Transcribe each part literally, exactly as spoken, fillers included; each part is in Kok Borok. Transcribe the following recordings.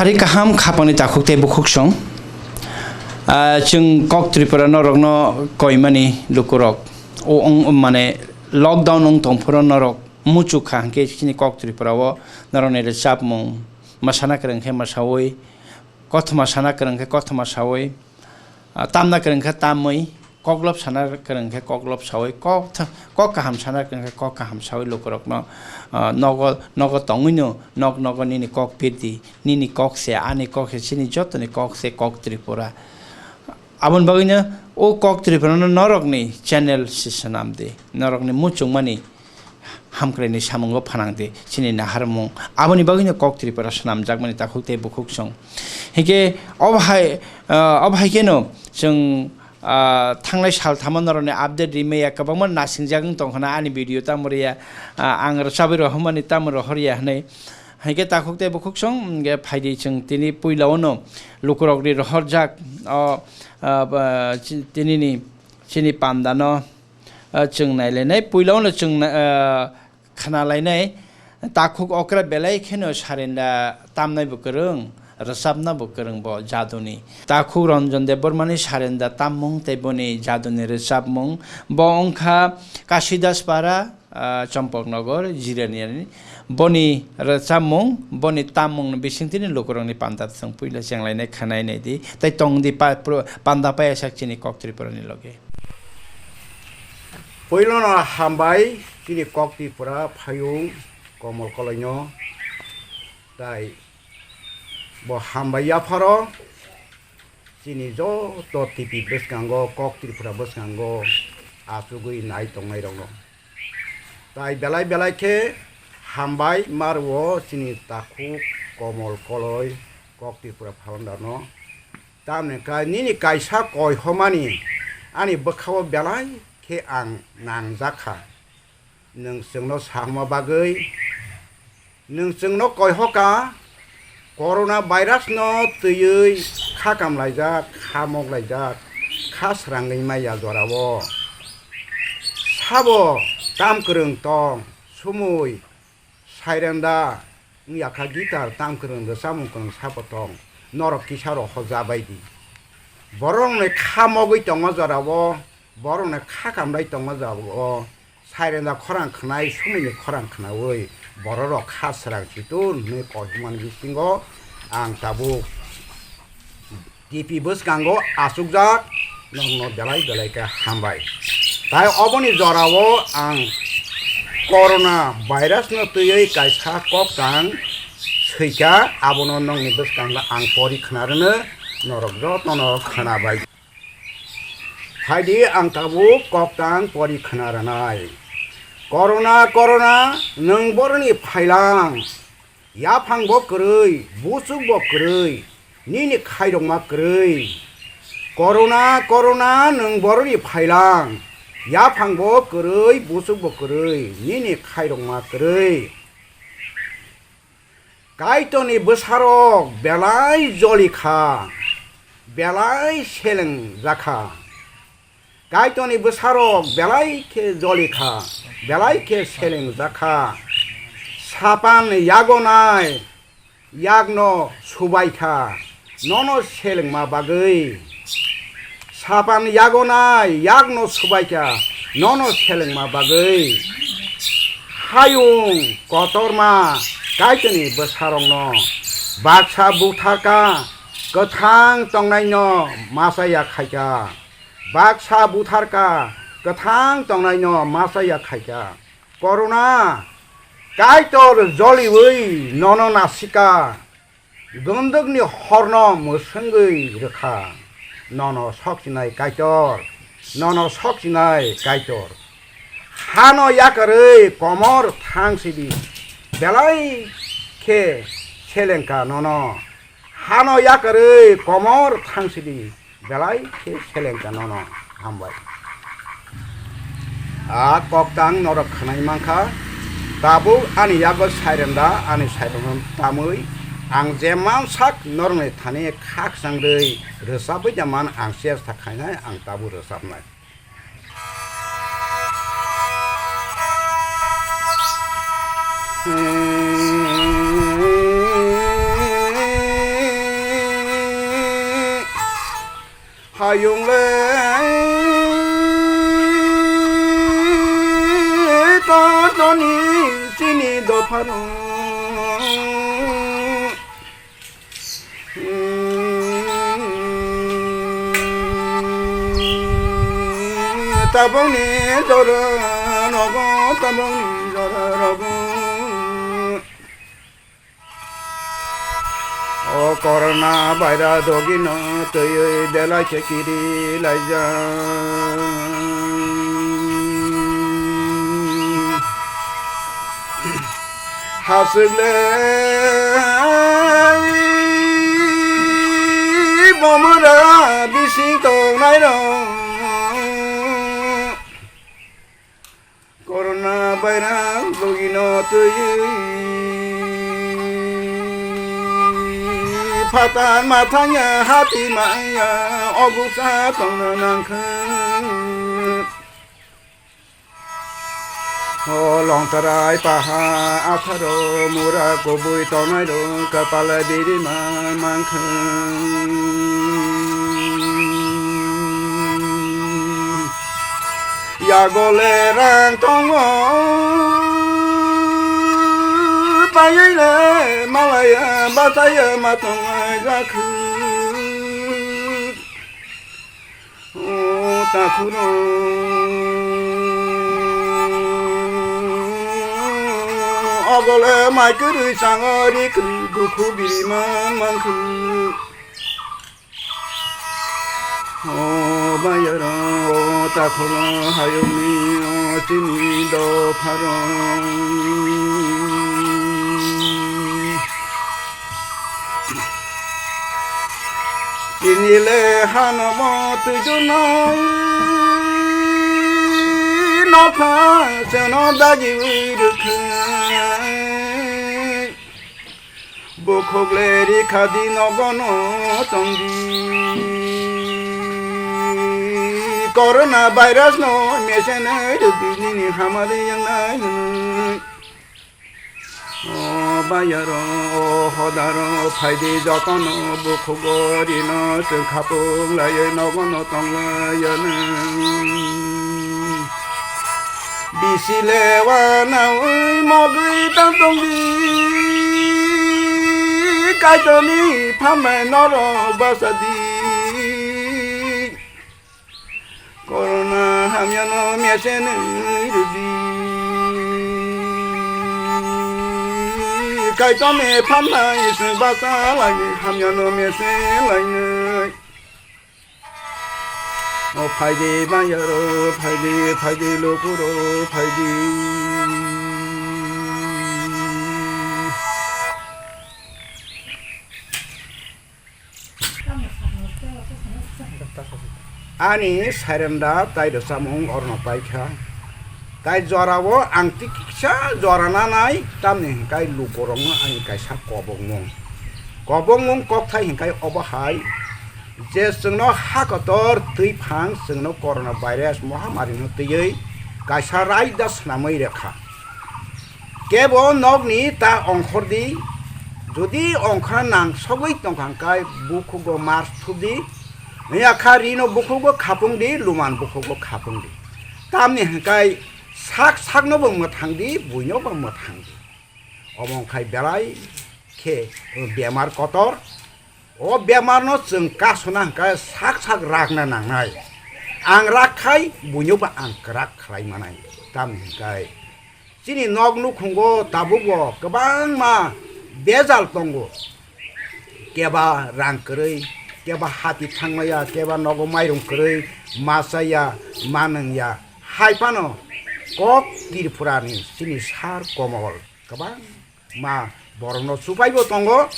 Hari kaham khapangni takhuk tei bukhuk song. Ah, chwng kok Tripura norokno koimani lukurok. O ong, mane lockdown ong tongphuru norok muchuk kha hwnkhe chini kok Tripura o norokni rwchapmung, mwsana kwrwng khe mwsaui, kothoma sana kwrwng khe kothoma saui, ah, tamna kwrwng khe tamwi, koklop sana kwrwng khe koklop saui, kok tha-, kok kaham sana kwrwng khe kok kaham saui lukurokno, ah, nogo, nogo tongwino nok nogo nini kok pirdi, nini kok se, ani kok se, chini jotoni kok se kok Tripura. Aboni bagwino o kok Tripura no norokni channel se swnam di, norokni muchungmani hamkraini samungo phanang di, chini naharmung. Aboni bagwino kok Tripura swnamjakmani takhuk tei bukhuk song. Hinkhe obo hai, ah, obo hai kheno chwng, ah, thangnai sal thamo norokni update rimaya kwbangma nasingjak wng tongkhana ani video tamo riya, ah, ang rwchabwi rohormani tamo rohorya hwnwi. Hinkhe takhuk tei bukhuk song, hinkhe phaidi chwng tini puila ono lukurokni rohorjak o, ah, ba, chi-, tinini chini pandano, ah, chwng nailainai. Puila ono chwng na-, ah, khnalainai. Takhuk okra belai kheno sarenda tamnaibo kwrwng, rwchapnabo kwrwng bo jaduni. Takhuk Ranjan Debbarmani sarenda tammung tei boni jaduni rwchapmung bo wngkha Kasidas Para, ah, Chompoknogor, Jiraniani. Boni rwchapmung, boni tammungni bisingtwini lukurokni panda chwng puila chenglainai khwnainai di. Tei tong di pa-, pro-, panda paiyasak chini kok Tripurani loge. Puilano hambai chini kok Tripura phayung Komol Koloino. Tai bo hambai yapharo chini joto T V bwskango, kok Tripura bwskango achugwi nai tongnairokno. Tai belai belai khe hambai maruo chini takhuk Komol Koloi kok Tripura phalandarno. Tamni kai nini kaisa koihomani ani bwkhao belai khe ang nangjak kha. Nwng chwngno sahuma bagwi, nwng chwngno koihoka, corona virus no twiwi kha kamlaijak, kha moklaijak, kha srangwi maya jorao. Sabo tam kwrwng tong, sumui, sairenda, wngya kha guitar, tam kwrwng rwchapmung kwrwng sabo tong, norok kisa rohorjabai di. Borokni kha mogwi tongma jorao, borokni kha kamlai tongma jorao, sairenda khorang khwnai, sumaini khorang khwnaui, bororok kha srang situr hwnwi koihuman bisingo ang tabuk T V bwskango achukjak, nokno belai belai khe hambai. Tai oboni jorao ang corona virus no twiwi kaisa koktang swikha, abono nokni bwskango ang pori khna rwno, norok jotono khwnabai. Phaidi ang tabuk koktang pori khna rwnai. Corona, corona, nwng boroni phailang. Yaphang bo kwrwi, buchuk bo kwrwi, nini khairokma kwrwi. Corona, corona, nwng boroni phailang. Yaphang bo kwrwi, buchuk bo kwrwi, nini khairokma kwrwi. Kaitorni bwsarok belai joli kha, belai seleng jakha. Kaitorni bwsarok belai khe joli kha, belai khe seleng jakha. Sapan yagonai yakno subai kha, nono selengma bagwi. Sapan yagonai yakno subaikha, nono selengma bagwi. Hayung kotorma Kaitorni bwsarokno baksa butharkha, kwthang tongnaino machaya khaikha. Baksa butharkha, kwthang tongnaino machaya khaikha. Corona, Kaitor joliwi nono nasikha. Gundukni horno mwswngwi rwkha, nono sokchinai Kaitor, nono sokchinai Kaitor. Hano yakarwi komor thang sidi, belai khe selengkha nono. Hano yakarwi komor thang sidi, belai khe selengkha nono. Hambai. A koktang norok khwnai mankha, tabuk ani yago sairenda, ani sairenda tamwi ang je mansak norokni thani khakchangwi rwchabwi da man ang chesta khainai ang tabuk rwchabnai. Ayung le to toni chini dophano. Tabokni jora rogo, tabokni jora rogo. O corona virus dogino twiwi belai khe kiri laijak. Haswk le bomora bising tongnai rok. Corona virus dogino twiwi phatar mathangya hati maya obusa tongna nangkha. O longtarai paha atharo mura kubui tongnai rok kapala birima mangkha. Yagole rang tongo, payile malaya bataya matonga jakhu. O takhuro, ogole mai kwrwi sango ri kwrwi dukhu birima mangkhu. O bayaro, o takhoro hayungni, o chini dopharo. Chini le hano mo twijunai, nokha chano dagiwi rwkha. Bukhuk le rikha di nogono tongdi. Corona virus no mesenai rwdi nini hamari yangnai hwnwi. O bayaro, o hodaro, phaidi jotono bukhugo rino chwng khapung laiwi nogono tong laiya nang. Bisi le wanaui mogwi tang tongdi, Kaitorni phambai norok bachadi. Corona hamyano mesenwi rwdi, Kaitorni phambai chwng bacha lainai, hamyano mesen lainai. O phaidi bayaro, phaidi, phaidi lukuro, phaidi. Ani sairenda tai rwchapmung orno paikha. Tai jorao ang tiksa jora nanai, tamni hwnkhai lukurokno ani kaisa kobokmung. Kobokmung kokthai hwnkhai obo hai, je chwngno ha kotor twi phang chwngno corona virus mohamari no twiwi kaisa raida swnamwi rekha. Kebo nokni ta ongkhordi, jodi ongkhorna nang sogwi tongkha hwnkhai bukhugo mask thupdi, yakha rino bukhugo khapungdi, luman bukhugo khapungdi. Tamni hwnkhai sak saknobo mwthangdi, buinobo mwthangdi. Omo wngkhai belai khe bemar kotor. O bemarno chwng kasuna hwnkhe sak sak rakna nangnai. Ang rak khai buinobo ang kwrak khlai manai. Tamni hwnkhe chini nok nukhungo tabukbo kwbangma bejal tongo. Keba rang kwrwi, keba hati thangmaya, keba nogo mairung kwrwi, machaya, manwngya. Hai phano kok Tripurani chini sar Komol kwbang ma borokno chupaibo tongo,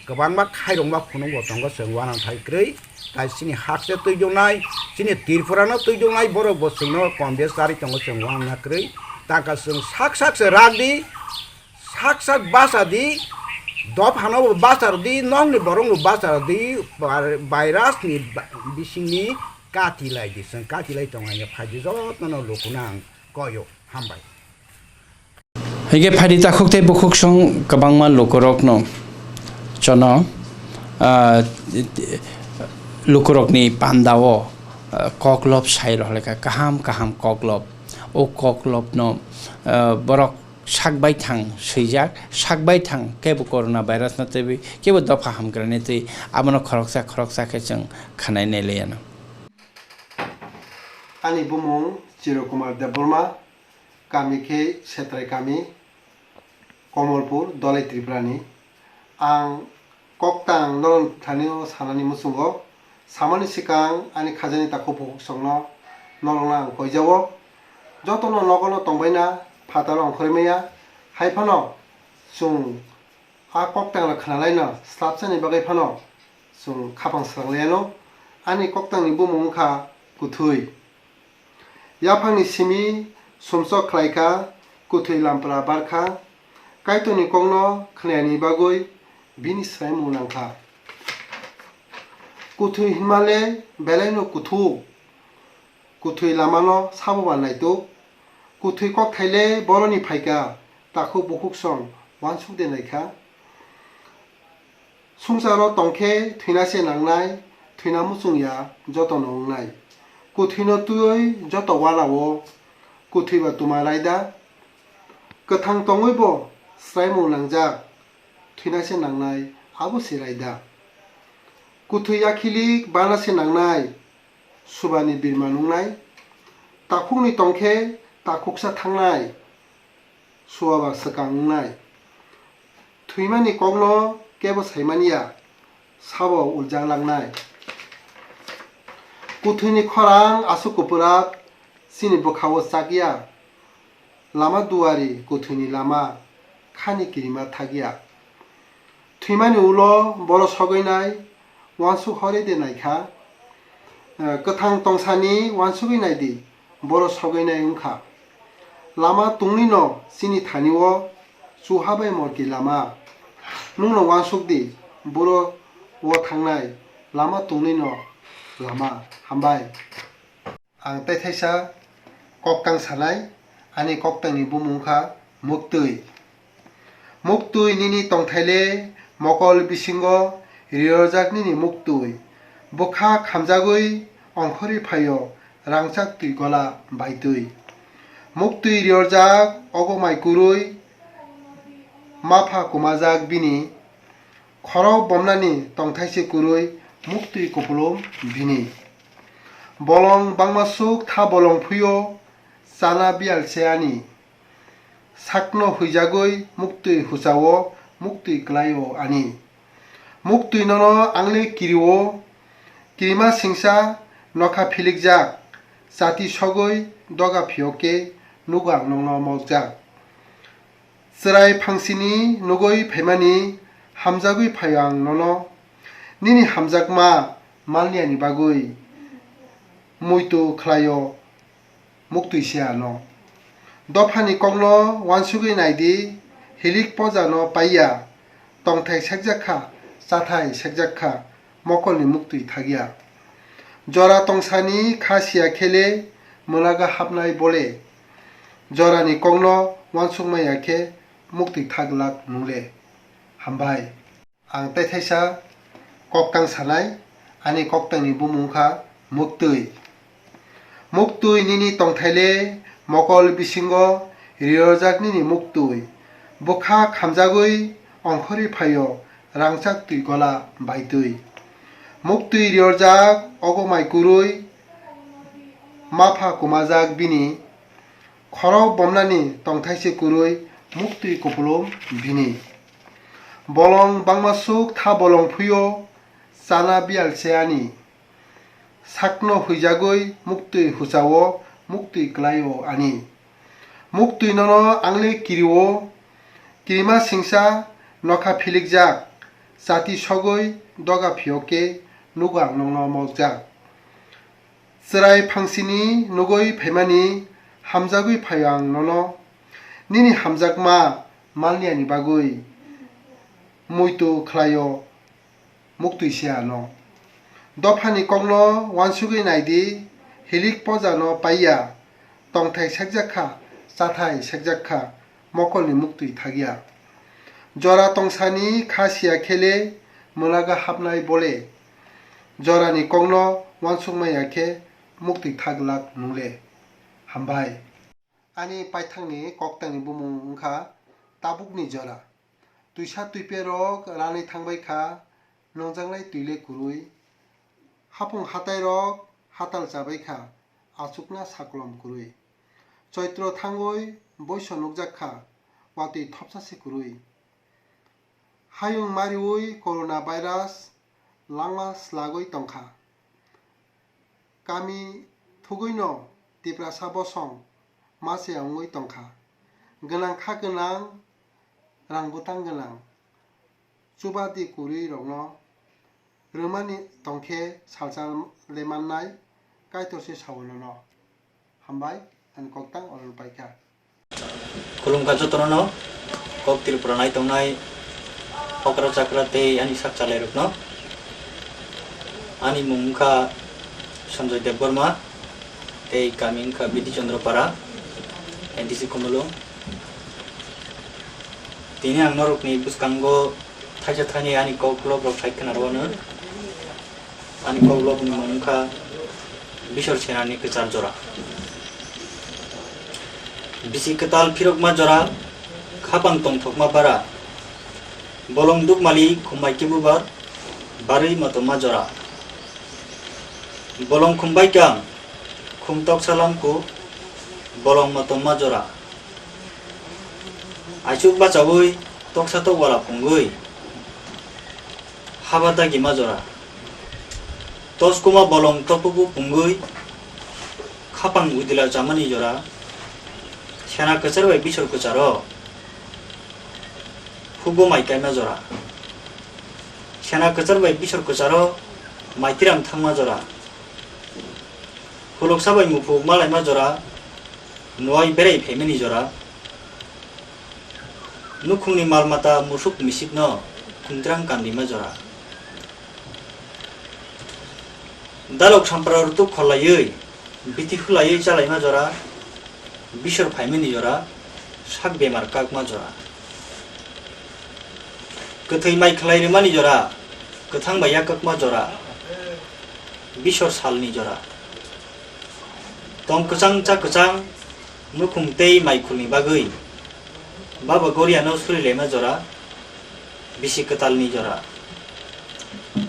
kwbangma khairokma phunukbo tongo, chwng uanathai kwrwi. Tai chini hakse twijoknai, chini Tripurano twijoknai borokbo chwngno kom bes charwi tongo, chwng uanana kwrwi. Tangkha chwng sak sak se rak di, sak sak bacha di, dophanobo bacha rw di, nokni borokno bacha rw di, bar-, virusni ba-, bisingni kati lai di, chwng kati lai tongo, phai di jotono lukuno ang koyo. Hambai. Hingke phaidi takhuk tei bukhuk song kwbangma lukurokno chono, ah, Lukurokni pandao, eh, koklop sai rwlaikha, kaham kaham koklop. O koklopno, eh, borok sak baithang swijak, sak baithang kebo corona virusno twiwi, kebo dopha hamkranani twi, abono khoroksa khoroksa khe chwng khwnai nai liya no. Ani bumung Chirokumar Debbarma, kami khe Setrai kami, Komolpur, Dhalai Tripurani. Ang koktang norok thani-o sanani muchungo, samani swkang ani khajani takhuk bukhuk songno norokno ang koijao. Jotono nogono tongbaina phataro ongkhorwi maya, hai phano chwng a koktang rok khnalaino slapsani bagwi phano chwng khapang swrangliano. Ani koktangni bumung wngkha Kwthwi. Yaphangni simi sumsok khlaikha, kwthwi lampra barkha, Kaitorni kokno khnayani bagwi bini swraimung nangkha. Kwthwi hinmale belaino kuthuk, kwthwi lamano sabo ba naituk, kwthwi kokthai le boroni phaikha, takhuk bukhuk song wansuk de naikha. Swngcharo tongkhe thwina se nangnai, thwina muchung ya jotono wngnai. Kwthwino twiwi joto uanao kwthwi ba twma raida. Kwthang tongwi bo swraimung nangjak, thwina se nangnai abo se raida. Kwthwi yakhilik bana se nangnai, subani birma nungnai. Takhukni tongkhe takhuksa thangnai, suaba swkang wngnai. Thwimani kokno kebo saimaniya, sabo uljak langnai. Kwthwini khorang aswk kwpwrap, chini bwkhao chakya. Lama duari kwthwini lama, khani kirima thakya. Thwimani ulo boro sogwi nai, wansuk hori de naikha. Eh, kwthang tongsani wansugwi naidi, boro sogwi nai wngkha. Lama tungni no chini thani o chuha bai morki lama. Nwng no wansuk di, boro o thangnai lama tungni no lama. Hambai. Ang tei thaisa koktang sanai, ani koktangni bumung wngkha muktwi. Muktwi nini tongthai le mokol bisingo riyorjak nini muktwi. Bwkha khamjagwi ongkhorwi phaio rangchak twi gola baitwi. Muktwi riyorjak ogo mai kwrwi, mapha kumajak bini. Khorok bomnani tongthai se kwrwi, muktwi kupulung bini. Bolong bangma suk tha bolong phwio, chana biyal se ani. Sakno huijagwi muktwi huchao, muktwi kwlaio ani. Muktwi nono ang le kirio, kirima singsa nokha philikjak, chati sogwi doga phiyok khe nugo ang nokno mokjak. Chwrai phangsini nugwi phaimani hamjagwi phaio ang nono. Nini hamjakma malniyani bagwi muitu khlaio muktwi se ano. Dophani kokno wansugwi naidi, hilik pojano paiya, tongthai sekjak kha, chathai sekjak kha, mokolni muktwi thakya. Jora tongsani kha siya khe le mwlaga hapnai bole. Jorani kokno wansukma ya khe muktwi thaglak nungle. Hambai. Ang tei thaisa koktang sanai, ani koktangni bumung kha muktwi. Muktwi nini tongthai le mokol bisingo riyorjak nini muktwi. Bwkha khamjagwi ongkhorwi phaio rangchak twi gola baitwi. Muktwi riyorjak ogo mai kwrwi, mapha kumajak bini. Khorok bomnani tongthai se kwrwi, muktwi kupulung bini. Bolong bangma suk tha bolong phwio, chana biyal se ani. Sakno huijagwi muktwi huchao, muktwi kwlaio ani. Muktwi nono ang le kirio, kirima singsa nokha philikjak, chati sogwi doga phiyok khe nugo ang nokno mokjak. Chwrai phangsini nugwi phaimani hamjagwi phaio ang nono. Nini hamjakma malniyani bagwi muitu khlaio muktwi se ano. Dophani kokno wansugwi naidi, hilik pojano paiya, tongthai sekjak kha, chathai sekjak kha, mokolni muktwi thakya. Jora tongsani kha siya khe le mwlaga hapnai bole. Jorani kokno uansukma ya khe muktwi tha glak nung le. Hambai. Ani paithakni koktangni bumung wngkha Tabukni Jora. Twisa twiperok ranwi thangbai kha, nongjaknai twi le kwrwi. Hapung hatairok hatal chabai kha, achukna saklom kwrwi. Choitro thangwi boiso nukjak kha, watwi thopsa se kwrwi. Hayung mariwi corona virus langma slagwi tongkha. Kami thugwino Tiprasa bosong mase wngwi tongkha. Gwnang kha gwnang, rang bwtang gwnang, chubadi kwrwi rokno rwmani tongkhe salsa le mannai, Kaitor se sao nono. Hambai, ani koktang oro paikha. Khulumkha jotono, kok Tripura nai tongnai okra chakra tei ani sak chalairokno. Ani mung wngkha Sanjoy Debbarma, tei kami wngkha Bidhi Chandra Para, N T C Kumulung. Tini ang norokni bwskango thaisa thaini ani kok block rok sai khna rwno. Ani kok block ni mung wngkha Bisor Senani Kwchar Jora. Bisi kwtal phirokma jora, khapang tongthokma bara. Bolong dukmali khumbai kibubar, barwi motomma jora. Bolong khumbai kang, khum toksa lamku, bolong motomma jora. Aichuk bachaui toksa tokwala pungwi haba dagima jora. Toskuma bolong topuku pungwi khapang udila chamani jora. Sena kwchar bai bisor kwcharo hugo mai kaima jora. Sena kwchar bai bisor kwcharo maitiram thangma jora. Khuluksa bai muphuk malaima jora, nuai berai phaimani jora. Nukhungni mal mata musuk misikno khumtrang kandima jora. Dalok sampra rutuk kholaiwi, biti hulaiwi chalaima jora, bisor phaimani jora, sak bemar kakma jora. Kwthwi mai khlai rwmani jora, kwthang bai yakakma jora, bisor salni jora. Tong kwchang cha kwchang, nukhung tei maikhulni bagwi. Baba Goriano surilaima jora, bisi kwtalni jora.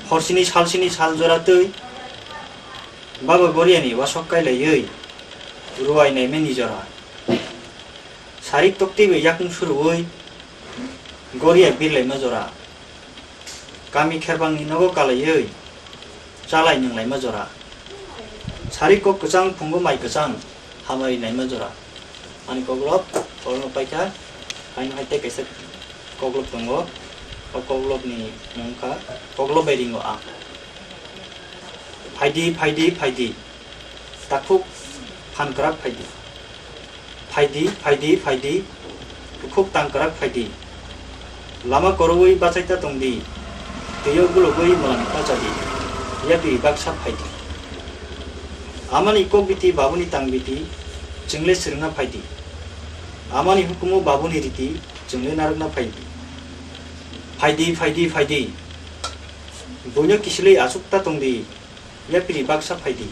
Horsini salsini sal jora twi Baba Goriani wasok kailaiwi ruwai naimani jora. Sarik toktwi bai yakung suruwi Goria birlaima jora. Kami kherbangni nogo kalaiwi chalai nunglaima jora. Sari kok kwchang phungo mai kwchang hamari naima jora. Ani koklop, orono paikha, haino hai tei kaisa koklop tongo. O koklopni mung kha, koklop bai ringo ang. Phaidi, phaidi, phaidi. Takhuk phan kwrak phaidi. Phaidi, phaidi, phaidi, bukhuk tang kwrak phaidi. Lama koroui bachaita tongdi, twiyo gulugui mwlang ta chadi, yapiri baksa phaidi. Amani kok biti babuni tang biti, chwngle swrwngna phaidi. Amani hukumu babuni riti, chwngle narwkna phaidi. Phaidi, phaidi, phaidi. Buino kisilwi aswk ta tongdi, yapiri baksa phaidi.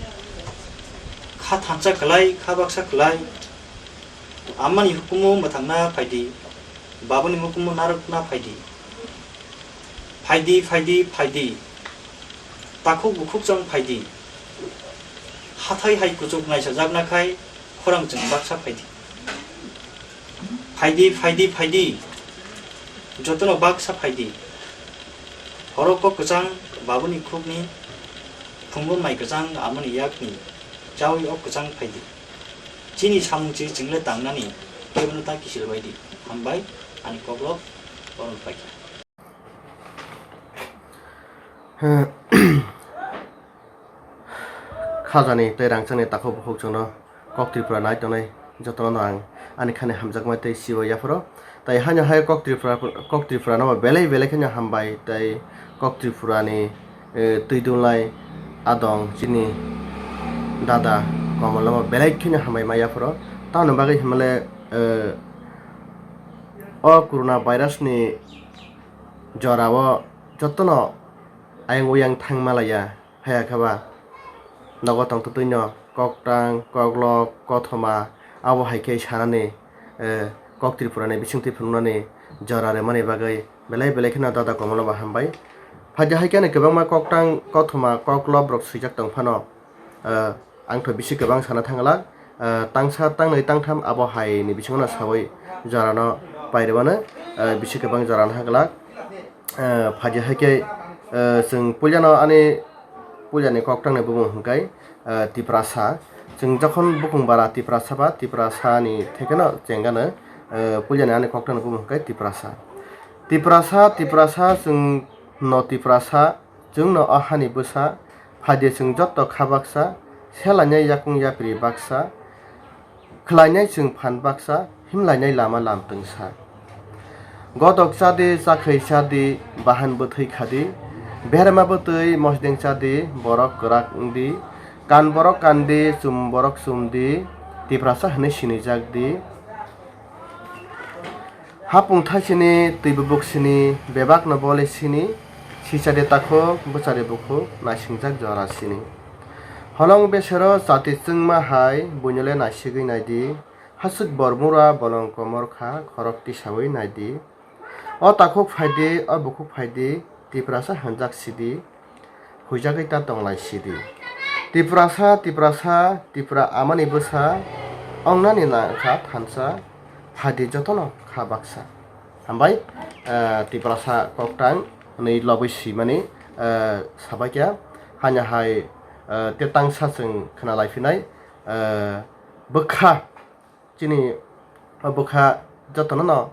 Kha thansa kwlai, kha baksa kwlai. Amani hukumu mwthangna phaidi, babuni hukumu narwkna phaidi. Phaidi, phaidi, phaidi. Takhuk bukhuk chwng phaidi. Hathai hai kuchuk naisajakna khai khorang chwng baksa phaidi. Phaidi, phaidi, phaidi. Jotono baksa phaidi. Horo kok kwchang babuni khukni, phungo mai kwchang amoni yakni, chaui ok kwchang phaidi. Chini samung chi chingle tangnani, kebono ta kisil baidi. Hambai, ani koklop, orom paikha. Khajani tei rangchakni takhuk bukhuk chwngno kok Tripura nai tongnai jotono ang ani khani hamjakma tei sibo yapharo. Tai haino hai kok Tripura, kok Tripura no belai belai kheno hambai tei kok Tripura ni, eh, twi dunglai adong chini dada Komol no belai kheno hambai ma yapharo. Tamoni bagwi hinmale, eh, o corona virus ni jora o jotono ayang uyang thang malaya. Haya khe ba nogo tongtwtwino koktang, koklop, kothoma, abo hai khe sanani, eh, kok Tripurani bisingtwi phunuknani jora rwmani bagwi belai belai kheno Dada Komolo bo hambai. Phaidi hai khe ani kwbangma koktang, kothoma, koklop rok swijak tong phano, eh, ang tho bisi kwbang sana thangla, eh, tangsa, tangnwi, tangtham abo hai ni bisingo no sawi jorano pairwmano, eh, bisi kwbang jorano haglak. Eh, phaidi hai khe, eh, chwng puilano ani puilani koktangni bumung hwnkhe, eh, Tiprasa. Chwng jokhon bukung bara Tiprasa ba Tiprasa ni thekheno chengano, eh, puilani ani koktangni bumung hwnkhe Tiprasa. Tiprasa, Tiprasa, chwng no Tiprasa, chwng no o hani bwsa, phaidi chwng jotto kha baksa, selainai yakung yapri baksa, khlainai chwng phan baksa, himlainai lama lamtwng sa. Godok chadi, chakhwi chadi, bahan bwthwi khadi, berma bwtwi mosdeng chadi, borok kwrak wngdi, kan borok kandi, chum borok chumdi, Tiprasa hwnwi sinijak di. Hapung thaisini, twi bubuk sini, bebakno bole sini, sichade takhuk, bwchade bukhuk, naisingjak jora sini. Holong besero chati chwngma hai, buinole naisigwi naidi, hasuk bormura bolong komor kha, khorok tisawi naidi. O takhuk phaidi, o bukhuk phaidi, Tiprasa hwnjak sidi. Huijagwi ta tonglai sidi. Tiprasa, Tiprasa, Tipra amani bwsa, ongnani nangkha thansa, phaidi jotono kha baksa. Hambai, eh, Tiprasa koktang hwnwi lobwi swimani, eh, sabaikya, hanya hai, eh, te tangsa chwng khwnalai phinai, eh, bwkha. Chini o bwkha jotono no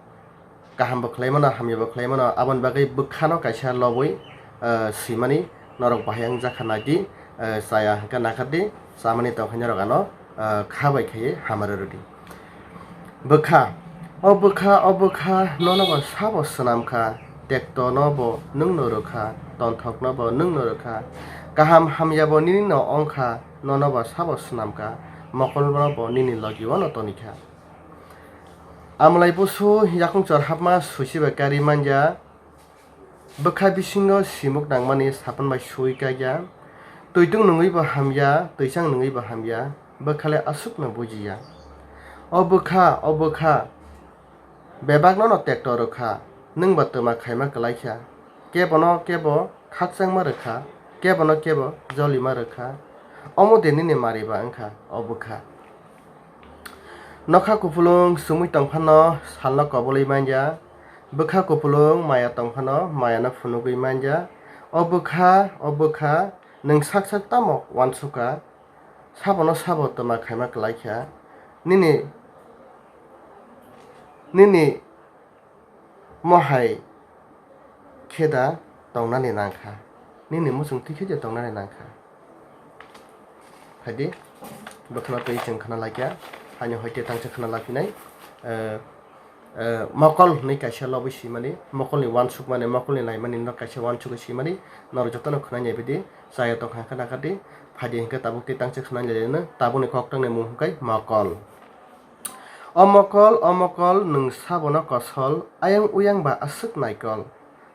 kaham bo khlai mano, hamya bo khlai mano, aboni bagwi bwkhano kaisa lobwi, ah, swimani norok bahai wngjakha nai di, ah, chaya hwnkhe nakardi, chamani tongkhaini norok ano, ah, kha bai khaiwi hamari rwdi. Bwkha, o bwkha, o bwkha nono bo sabo swnamkha, tektono bo nwngno rwkha, tonthokno bo nwngno rwkha, kaham hamya bo nini no wngkha, nono bo sabo swnamkha, mokolno bo nini logi-o no tonikha. Amlai busu yakung chorhapma suisi bai kari manya, bwkha bisingo simuk nangmani sapan bai sui kaiya, twitung nungwi bo hamya, twichang nungwi bo hamya, bwkhale aswkno bujiya. O bwkha, o bwkha, bebakno no tekto rwkha, nwng ba twma khaima kwlaikha, kebono kebo khakchangma rwkha, kebono kebo jolima rwkha, omo de nini mariba wngkha o bwkha. Nokha kupulung chumui tongphano salno kobolwi manya, bwkha kupulung maya tongphano mayano phunugwi manya. O bwkha, o bwkha, nwng sak sak tamo uansukha, sabono sabo twma khaima kwlaikha, nini, nini mohai khe da tongnani nangkha, nini muchung twi khe da tongnani nangkha. Phaidi, bwkhano twi chwng khna laikha, haino hoite tangsa khna laphinai, eh, eh, mokol hwnwi kaisa lobwi swimani, mokolni uansukmani, mokolni laimani no kaisa uansugwi swimani, norok jotono khwnai nai bidi, chaya tongkha hwnkhe nakardi, phaidi hwnkhe tabuk twi tangsa khna laino, tabukni koktangni mung hwnkhe mokol. O mokol, o mokol, nwng sabono kosol, ayang uyang ba aswk naikol,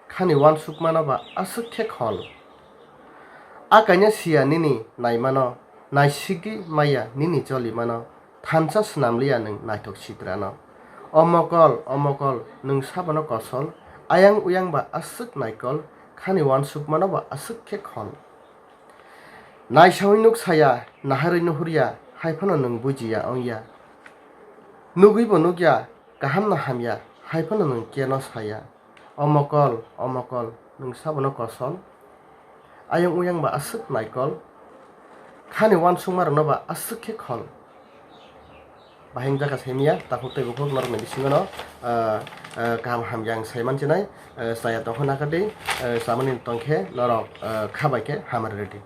khani uansukmano ba aswk khe khol. A kaina siya nini naimano, naisigwi maya nini jolimano, thansa swnamliya nwng naithok sitrano. O mokol, o mokol, nwng sabono kosol, ayang uyang ba aswk naikol, khani uansukmano ba aswk khe khol. Naisaui nuk saya, naharwi nuhurya, hai phano nwng bujiya wngya. Nugwi bo nukya, kaham no hamya, hai phano nwng keno saya. O mokol, o mokol, nwng sabono kosol. Ayang uyang ba aswk naikol. Khani uansukma rokno ba aswk khe khol. Bahai wngjakha saimanya, takhuk tei bukhuk norokni bisingono, ah, ah, kaham hamya ang sai manchinai, ah, chaya tongkha nakardi, ah, chamani tongkhe norok, ah, kha bai khe hamari rwdi.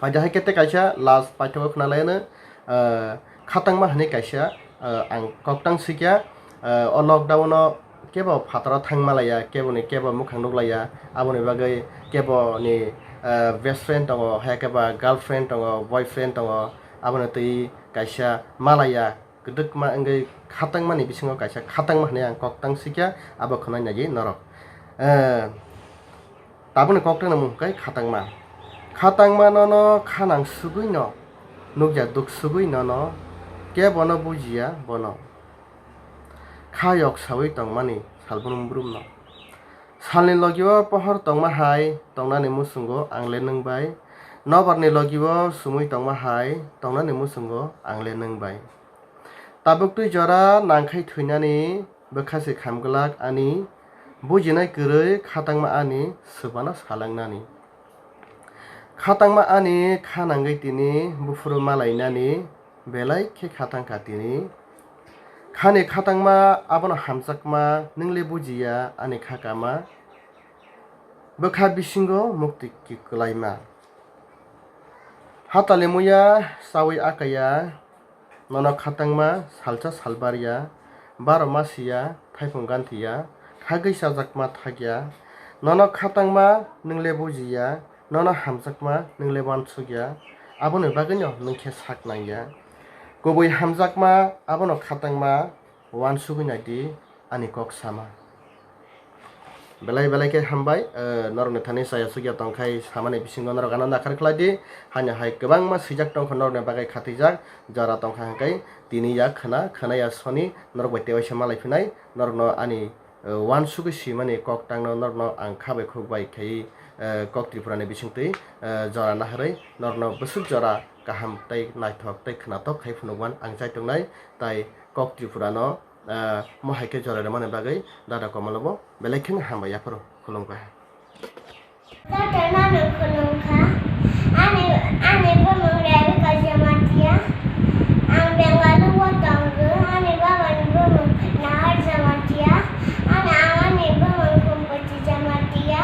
Phaidi hai khe tei kaisa last paithago khna laino, ah, khatangma hwnwi kaisa, ah, ang koktang sikya, ah, o lockdown-o kebo phataro thang malaya, keboni kebo mukhang nuklaiya, aboni bagwi keboni, ah, best friend tongo, hai khe ba girlfriend tongo, boyfriend tongo, abono twi kaisa malaya, kwdwkma wngwi khatangmani bisingo kaisa khatangma hwnwi ang koktang sikya, abo khwnai naiwi norok. Eh, tabukni koktangni mung hwnkhe khatangma. Khatangma nono khanang sugwi no nukya, duk sugwi nono kebono bujiya bono. Kha yok sawi tongmani salbrum brumno. Salni logio pohor tongma hai tongnani muchungo ang le nwng bai. Nobarni logio sumui tongma hai tongnani muchungo ang le nwng bai. Tabuktwi jora nangkhai thwinani bwkha se khamglak ani, bujinai kwrwi khatangma ani swbano salangnani. Khatangma ani kha nangwi tini buphuru malainani belai khe khatang kha tini. Khani khatangma abono hamjakma nwng le bujiya ani kha kama. Bwkha bisingo mukti ki-, kwlaima. Hatali muya sawi akaya, nono khatangma salsa salbarya, baro masiya, thaipung gantiya, khagwi chajakma thakya, nono khatangma nwng le bujiya, nono hamjakma nwng le wansukya, aboni bagwino nwng khe sak nangya. Kubui hamjakma abono khatangma wansugwi naidi ani kok sama. Belai belai khe hambai, eh, norokni thani chaya sukya tongkhai samani bisingo norok ano nakhar khlai di. Haino hai kwbangma swijak tongkha norokni bagwi khatijak, jora tongkha hwnkhe tini ya khwna, khwna ya soni norok bai tewaisa malai phinai. Norokno ani, eh, wansugwi swimani kok tangno norokno ang kha bai khuk bai khaiwi, eh, kok Tripurani bisingtwi, eh, jora naharwi norokno bwswk jora kaham tei naithok tei khwnathok khai phunukman ang chai tongnai. Tai kok Tripurano, ah, mo hai khe jora rwmani bagwi Dada Komolo bo belai kheno hambai yapharo khulumkha. Jotono no khulumkha. Ani, ani bumung Rebecca Jamatia. Ang Bengaluru o tongo. Ani baba ni bumung Nahar Jamatia. Ani ama ni bumung Kumpoti Jamatia.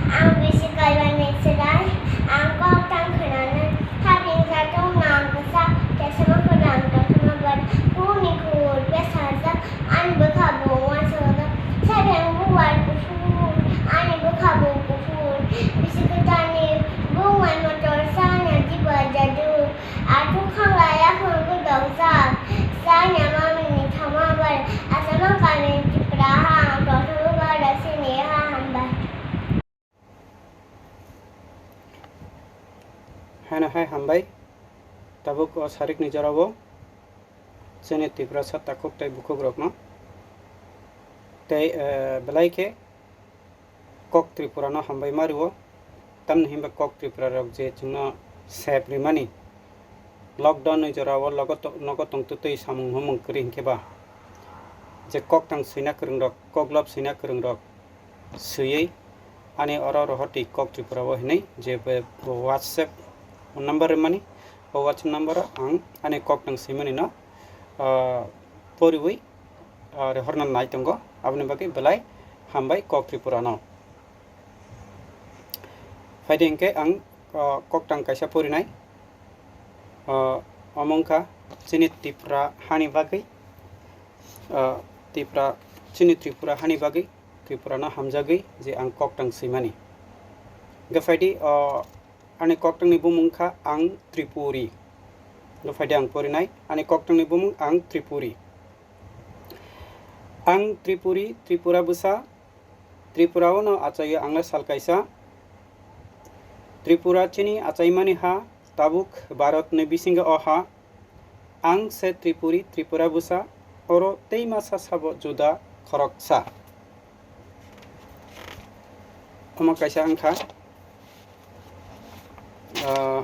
Ang bisi kaiba ni chwrai. Ang kok tang khwnanai. Haping satung nang kisa, kesema khorang tongthokma bar, kuni khur besajak, ani bwkha bo uansukjak. Sabeng bubar kuphur, ani bwkha bo kuphur. Bisi kwtalni bumai motor sana jiba jadu. Atung khangla yakhung gudokjak, sana mamini thama bar, asama kami Tripura ha, tongthokma bar, sini ha hambai. Haino hai hambai, tabuk o sarikni jorao chini Tiprasa takhuk tei bukhukrokno tei, eh, belai khe kok Tripurano hambai ma rwo, tamni hinba kok Tripurarok je chwngno sep rimani, lockdown ni jorao logo to-, nogo tongtwtwi samung humung kwrwi hinkhe ba je koktang swina kwrwngrok, koklop swina kwrwngrok, swiwi ani oro rohortwi kok Tripura o hinwi je be WhatsApp number rwmani, o WhatsApp number o ang ani koktang swimani no, ah, poriwi, ah, rohorna nai tongo, aboni bagwi belai hambai kok Tripura no. Phaidi hinkhe ang, ah, koktang kaisa porinai, ah, omo wngkha chini Tripura hani bagwi, ah, Tripura, chini Tripura hani bagwi Tripurano hamjagwi je ang koktang swimani. Hwnkhe phaidi, o, ani koktangni bumung wngkha ang Tripuri. Hwnkhe phaidi ang porinai, ani koktangni bumung ang Tripuri. Ang Tripuri, Tripura bwsa, Tripura o no achaio ang le sal kaisa. Tripura chini achaimani ha, tabuk Bharat ni bisingo o ha. Ang se Tripuri, Tripura bwsa, oro tei masa sabo juda khoroksa. Omo kaisa wngkha, ah,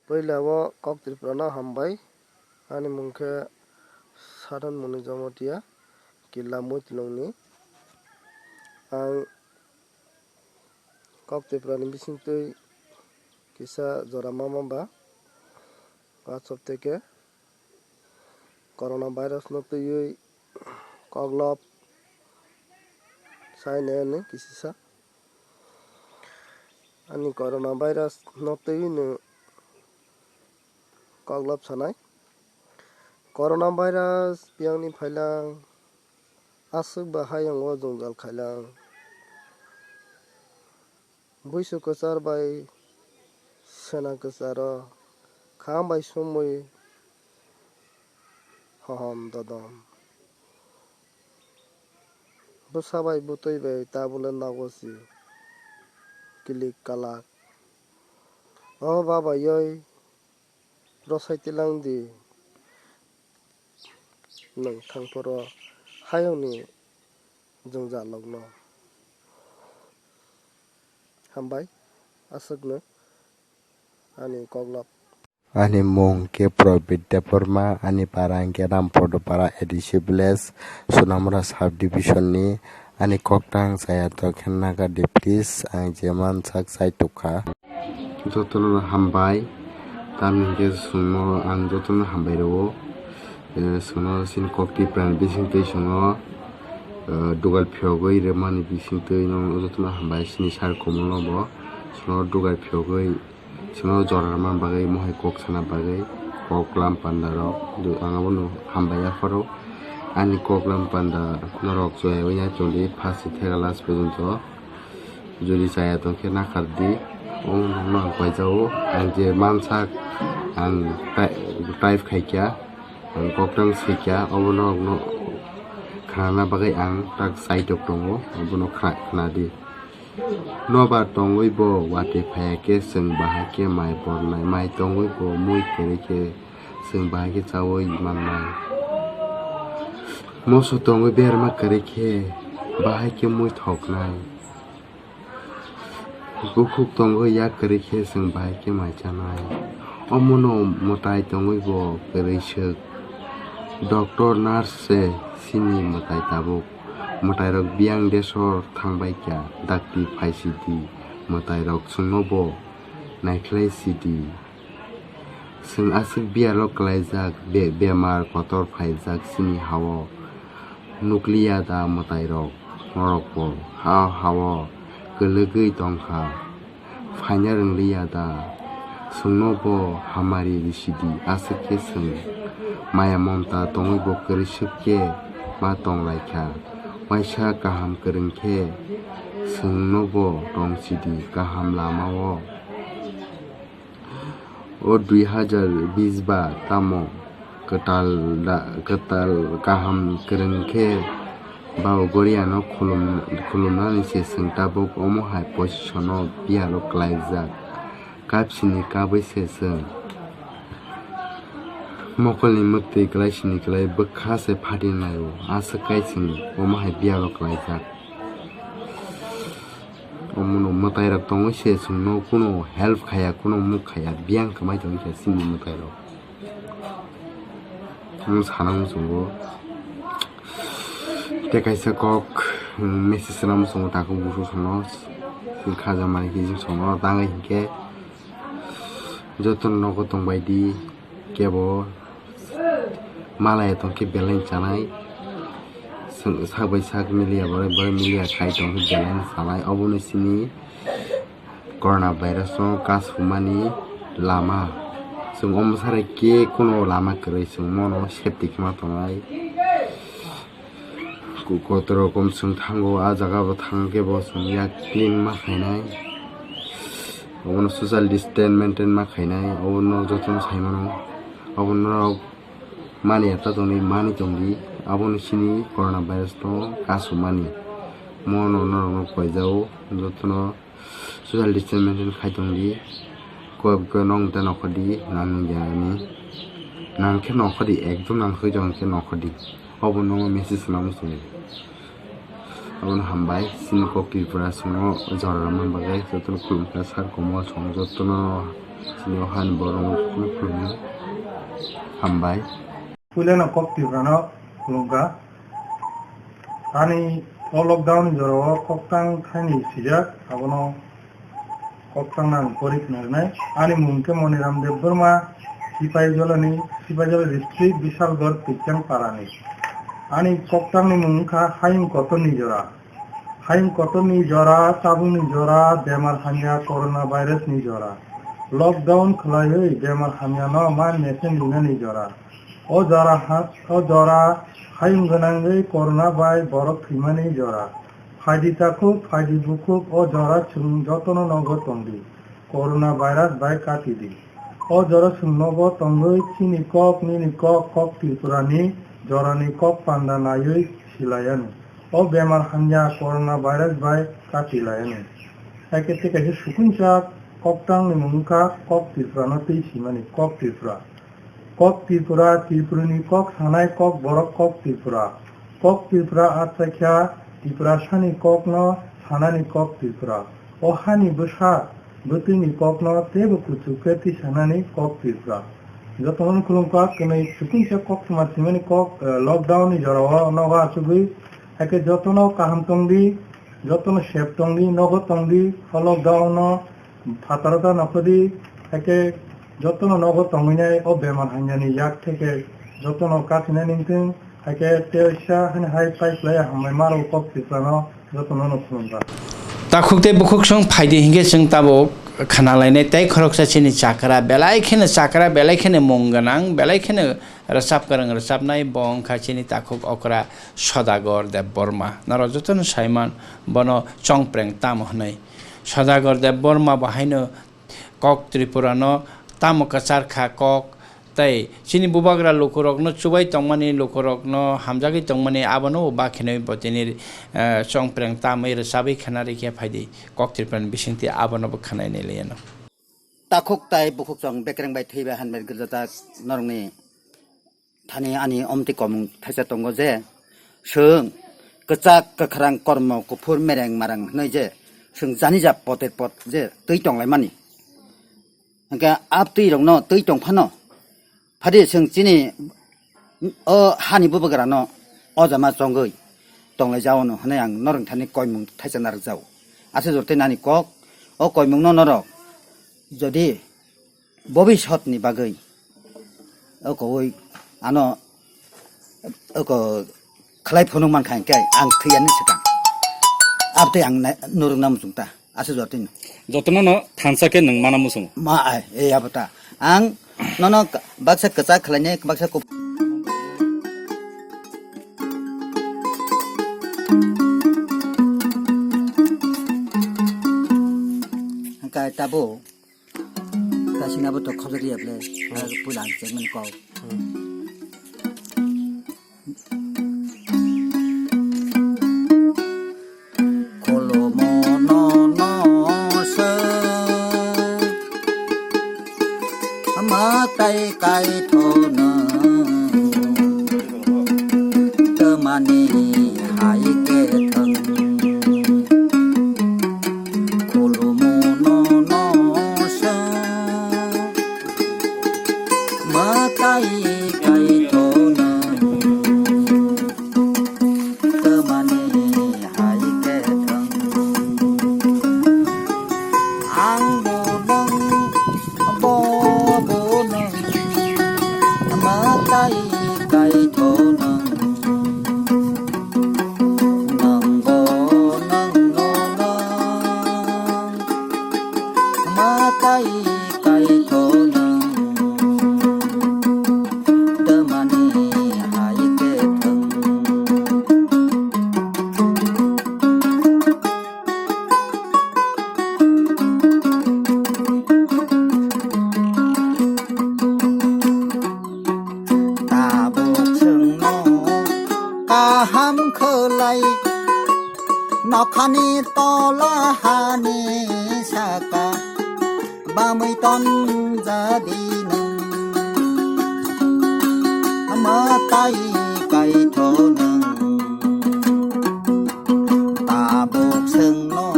Puila o kok Tripura no hambai. Ani mung khe Sadhan Muni Jamatia, Killa Muitlong ni. Ang kok Tripura ni bisingtwi kisa jora ma ma ba. WhatsApp tei khe corona virus no twiwi koklop sainai ani kisisa. Ani corona virus no twiwi no koklop sanai. Corona virus biyang ni phailang aswk ba hayung o jwngjal khailang. Buisu kwchar bai sena kwcharo kham bai sumui hohom dodom. Bwsa bai bwtwi bai tabule nogo si kilik kalak. O baba yoi rosai tilang di nwng thangphuru hayungni jwngjalrokno. Hambai aswkno ani koklop. Ani mung khe Probit Debbarma, ani para hwnkhe Rampodo para A D C village, Sonamura sub division ni. Ani koktang chaya tongkhe naga di please, ang je mansak chai tongkha. Jotono hambai, tamni hwnkhe chwngno ang jotono hambai rwo. Eh, chwngno chini kok Tiprani bisingtwi chwngno, eh, dugal phiyogwi rwmani bisingtwi no jotono hambai chini sir Komolno bo chwngno dugal phiyogwi chwngno jora rwna bagwi mohai kok sana bagwi kok lam panda rok ang abono hambai yapharo ani kok lam panda norok chwrai wi ya tongdi first theka last porjonto. Jodi chaya tongkhe nakardi, o nokno ang paijao, ang je mansak ang type khaikha, ang koktang swicha, obo norokno khnana bagwi ang tak chaitok tongo, abono khna-, khnadi. Nobar tongwi bo watwi phaiya khe chwng bahai khe mai bornai, mai tongwi bo mui kwrwi khe chwng bahai khe chaui mannai. Moso tongwi berma kwrwi khe bahai khe mui thoknai. Bukhuk tongwi yak kwrwi khe chwng bahai khe mai chanai. Omono mwtai tongwi bo kwrwi swk. Doctor, nurse se chini mwtai tabuk. Mwtairok biyang desor thangbai kha, dakti phai sidi. Mwtairok chwngno bo naikhlai sidi. Chwng aswk biyalo kwlaijak, be-, bemar kotor phaijak chini ha-o. Nukliya da mwtairok, norokbo ha-o ha-o kwlwgwi tongkha. Phaina rwngliya da? Chwngno bo hamari risidi, aswk khe chwng maya momta tongwi bo kwrwi swk khe ma tonglaikha. Waisa kaham kwrwng khe chwngno bo tongsidi kaham lama-o. O dui hajar bis ba tamo kwtal da-, kwtal kaham kwrwng khe ba o Goriano khulum-, khulumnani se chwng tabuk omo hai position-o biyalo kwlaijak. Kapsini kabwi se chwng mokolni mwktwi kwlaisini kwlai bwkha se phatinai-o, aswk kai chwng omo hai biyalo kwlaijak. Omono mwtairok tongwi se chwngno kuno help khaya, kuno muk khaya, biyang kwmai tongwi kha chini mwtairok. Omo sana muchungo. Tei kaisa kok, mm, message sana muchungo takhuk busu sono. Khaja mani khe chwng sono tangwi hinkhe jotono nogo tongbai di. Kebo malaya tongkhe belai chanai. Chwng sak bai sak miliya, borok bai miliya khai tongkhe belai chanai. Obono chini corona virus no kasumani lama. Chwng omo sarai khe kuno lama kwrwi chwng mono safety khe ma tongnai. Ku-, kotor rokom chwng thango, ah jaga bo thang khe bo chwng yak clean ma khainai. Obono social distance maintain ma khainai, obono jotono sai mano. Obono norok mani eta tongdi, mani tongdi, abono chini corona virus no kasumani. Mono norokno koijao, jotono social distance maintain khai tongdi. Koi koi nong ta nokhordi, nang nung ya ni. Nang khe nokhordi, ekdom nang khe jong khe nokhordi. Obo nongo message swnam muchungo. Abono hambai, chini kok Tripura chwngno jora rwna bagwi jotono khulumkha, sir Komol chwng jotono chini o hani borokno khulumkha. Hambai. Puilano kok Tripurano khulumkha. Ani o lockdown ni jorao koktang thaini sijak, abono koktang nang pori khna rwnai. Ani mung khe Moniram Debbarma, Sipaijolani, Sipaijala district, Bisalgor, Tichang parani. Ani koktang ni mung wngkha Hayung Kotor ni jora. Hayung Kotor ni jora, tabuk ni jora, bemar hamya, corona virus ni jora. Lockdown khwlaiwi bemar hamya no ma mesen rinani jora. O jora ha, o jora hayung gwnangwi corona bai borok thwimani jora. Phaidi takhuk, phaidi bukhuk, o jora chwng jotono nogo tongdi. Corona virus bai katidi. O jora chwng nogo tongwi chini kok, nini kok, kok Tripurani jorani kok panda naiwi silayani. O bemar hamya corona virus bai katilayani. Hai khe tei kaisa sukunchak Koktangni mung wngkha Kok Tripura no twi simani Kok Tripura. Kok Tripura, Tripurani kok sanai kok borok Kok Tripura. Kok Tripura achaikha Tiprasani kokno sanani Kok Tripura. O hani bwsa bwtwini kokno teibo kuchuk khe twi sanani Kok Tripura. Jotono khulumkha kwnwi chukungsa kok tuma simani kok, eh, lockdown ni jorao nogo achugwi. Hakhe jotono kaham tongdi, jotono sep tongdi, nogo tongdi, o lockdown no phataro ta nokhodi, hakhe jotono nogo tongwinai o bemar hamyani yak theke jotono kasinai ningthung, hakhe teisa hani hai pai phlai hambai maro kok Tripura no jotono no khulumkha. Takhuk tei bukhuk song phaidi hinkhe chwng tabuk khna lainai tei khoroksa chini chakra belai kheno chakra belai kheno mung gwnang belai kheno rwchap kwrwng rwchapnai bo wngkha chini takhuk okra Sodagor Debbarma. Norok jotono saiman bono Chongpreng tamo hwnwi. Sodagor Debbarma bo haino kok Tripura no tamo kwchar kha kok tei chini bubagra lukurokno chubai tongmani, lukurokno hamjagwi tongmani, abono bo bakhinwi bo tini, eh, Chongpreng tamwi rwchabwi khna rikhe phaidi kok Tripura ni bisingtwi abono bo khwnai nai liya no. Takhuk tai bukhuk chwng bekreng bai thwi bai han bai gwrwjak norokni thani ani omtwi komung thaisa tongo je, chwng kwchak kwkhrang kormo kuphur mereng marang hwnwi je chwng jani ja poter pot je twi tonglaimani. Hwnkhe a twi rokno twi tong phano phadi chwng chini o hani bubagrano o jama chongwi tonglai jaono hwnwi ang norok thani koimung thaisa narwk jao. Aswk jora tei nani kok o koimungno norok jodi bobisotni bagwi o kowoi ano o ko khlai phunuk mankha hinkhe ang thwiyani swkang. Abtwi ang nai-, norok na muchung ta. Aswk jotino. Jotono no thansa khe nwng mana muchungo. Ma ai, e abo ta. Ang nono k-, baksa kwchak khlainai, baksa kup-, hwnkhe tabuk, kasina bo to khobjak ya ble, hmm, puila ang chengmani kok. Hmm. Khulumo nono se mwtai kaithono twmani hai khe thwng. Khulumo nono se mwtai kaithono twmani hai khe thwng. Ang bo nwng, bo bo nwng, mwtai kaithono. Nwng bo nwng no nwng, mwtai kaithono. Twmani hai khe thwng. Tabuk chwngno kaham khwlai, nokhani tola hani saka bamwi tonjadi nwng, mwtai kaitho nwng. Tabuk chwngno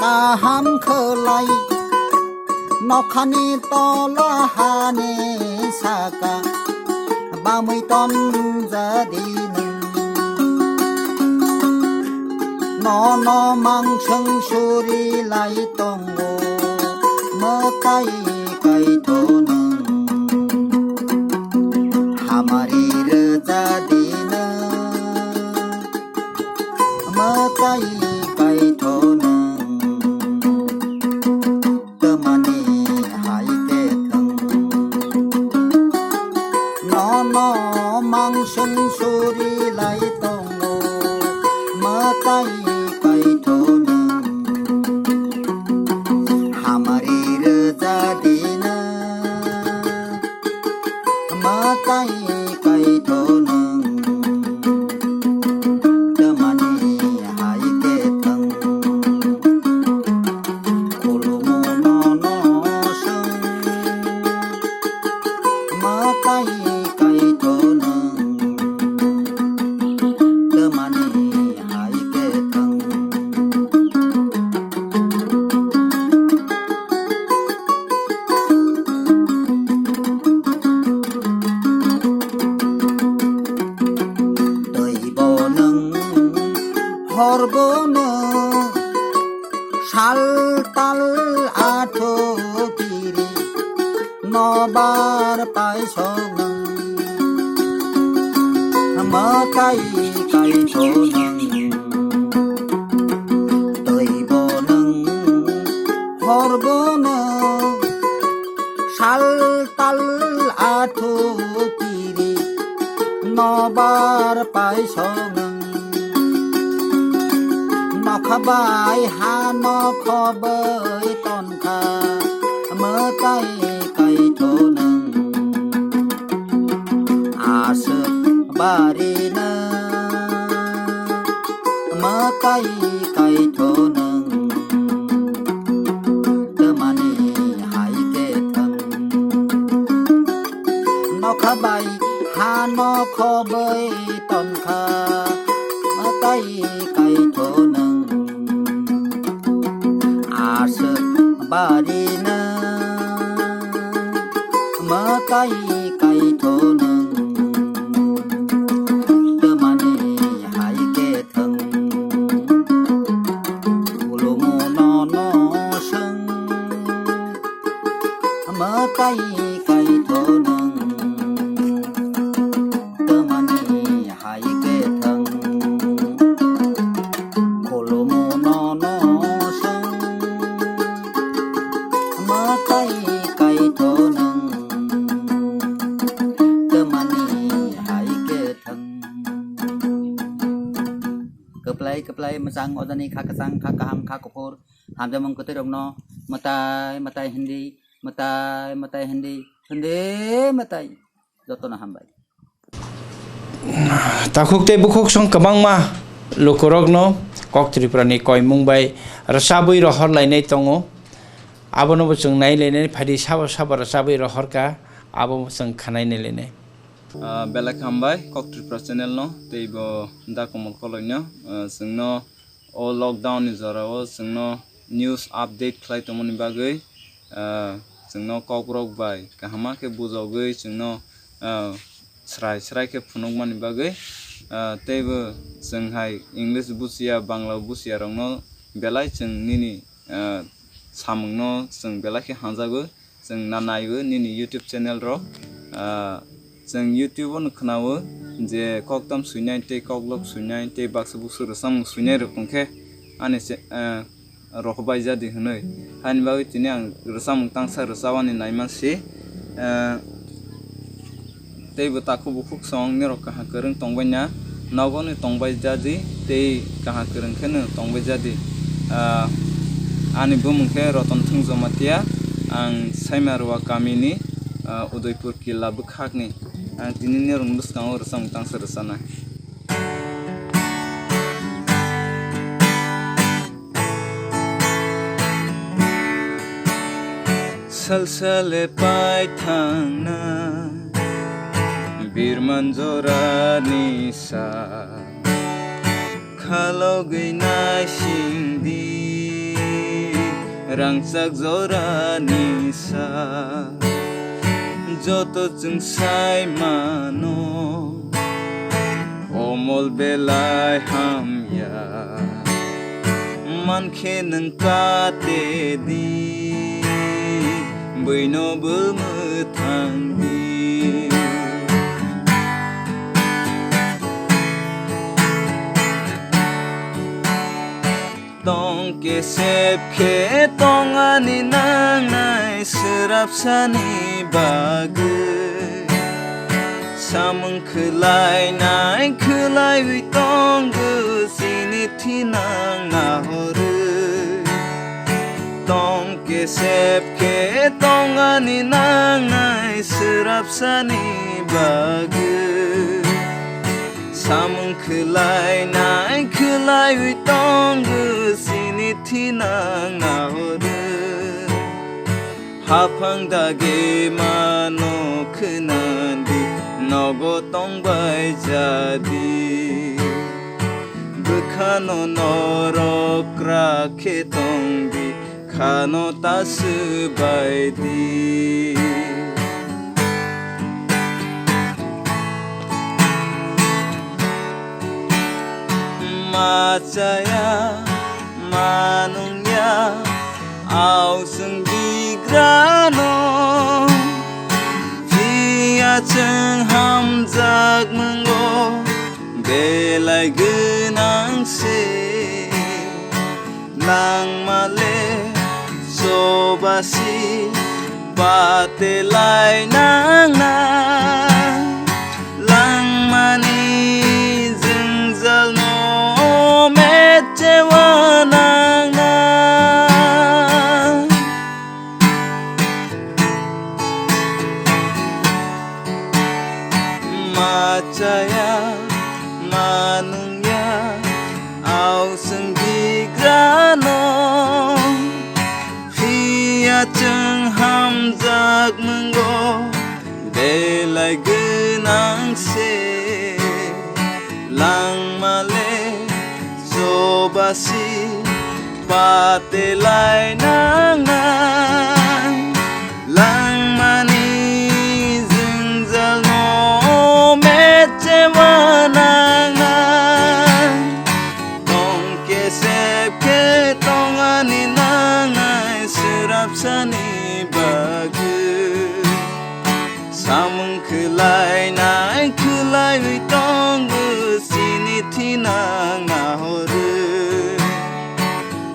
kaham khwlai, nokhani tola hani saka bamwi tonjadi nwng. Nono mangswng suri lai tongo, mwtai kaitho nwng. Hamari rwjadi nwng, mwtai kaitho nwng. Twmani hai khe thwng. Nono mangswng suri lai tongo, mwtai kaitho nwng. Hamari rwjadi Tal athu kiri nobar paisonang, mwtai kaithonang, twibo nwng horbo nwng, sal tal athu kiri nobar paisonang. Nokha bai ha nokho bai tonkha, mwtai kaitho nwng. Aswk bari nwng, mwtai kaitho nwng. Twmani hai khe thwng. Nokha bai ha nokho bai tonkha, mwtai kaitho nwng. Aswk bari nwng, mwtai kaitho nwng. Twmani hai khe thwng. Khulumu nono swng, mwtai kaitho nwng. Twmani hai khe thwng. Khulumu nono swng, mwtai kaitho nwng. Twmani hai khe thwng. Kwplai kwplai mwchang ojani kha kwchang kha kaham kha kuphur hamjakmung kwtwi rokno mwtai mwtai hindi, mwtai mwtai hindi, hindi mwtai jotono hambai. Takhuk tei bukhuk song kwbangma lukurokno Kok Tripura ni koimung bai rwchabwi rohor lainai tongo. Abono bo chwng nai lainai, phaidi sabo sabo rwchabwi rohor kha, abo chwng khanai nai lainai. Ah, belai kha hambai Kok Tripura channel no tei bo Da Komol Koloi no, ah, chwngno o lockdown ni jora o chwngno news update khlai tongmani bagwi, ah, chwngno kokrok bai kaham khe bujogwi chwngno, ah, srai srai khe phunukmani bagwi, ah, tei bo chwng hai English buchiya, Bangla buchiya rokno belai chwng nini, ah, samungno chwng belai khe hamjago. Chwng na naiwi nini YouTube channel rok, ah, chwng YouTube o no khwnao je koktam swinai tei koklok swinai tei baksa buksu rwchapmung swinai rok tongkhe ani se, ah, rohor bai jadi hwnwi. Haini bagwi tini ang rwchapmung tangsa rwchapani naiman si, ah, tei bo takhuk bukhuk song norok kaham kwrwng tongbaina, nogo ni tongbai jadi tei kaham kwrwng khe no tongbai jadi. Ah, ani bumung khe Roton Thung Jamatia, ang Saimarwa kami ni, ah, Udaipur Killa bwkhak ni. Ang tini norok ni bwskango rwchapmung tangsa rwchanai. Salsale pai thangna birman jorani sa, khalogwi naisingdi rangchak jorani sa, joto chwng sai mano. Omol belai hamya, mankhe nwng kate di, bwino bo mwthang di. Tong kesep khe tong ani nangnai swrapsani bagwi. Samung khwlainai khwlaiwi tongo chini thinang nahorwi. Tong kesep khe tong ani nangnai swrapsani bagwi. Samung khwlainai khwlaiwi tongo chini thinang nahorwi. Haphang dagi mano khwnandi, nogo tongbai jadi. Bwkhano norok krak khe tongdi, khano ta swbai di. Ma chaya, ma nungya, Ao chwng bigrano, phiya chwng hamjak mwngo, belai gwnang se. Langmale chobasi patelai nangna, langmani jwngjalno mechewa nangna. Machaya manungya, ao chwng bigrano, phiya chwng hamjak mwngo, belai gwnang se. Langmale chobasi patelai nangna, langmani jwngjalno mechewa nangna. Tongkhe sepkhe tongani nangnai swrapsani bagwi. Samung khwlainai khwlaiwi tongo, chini thinang nahoro.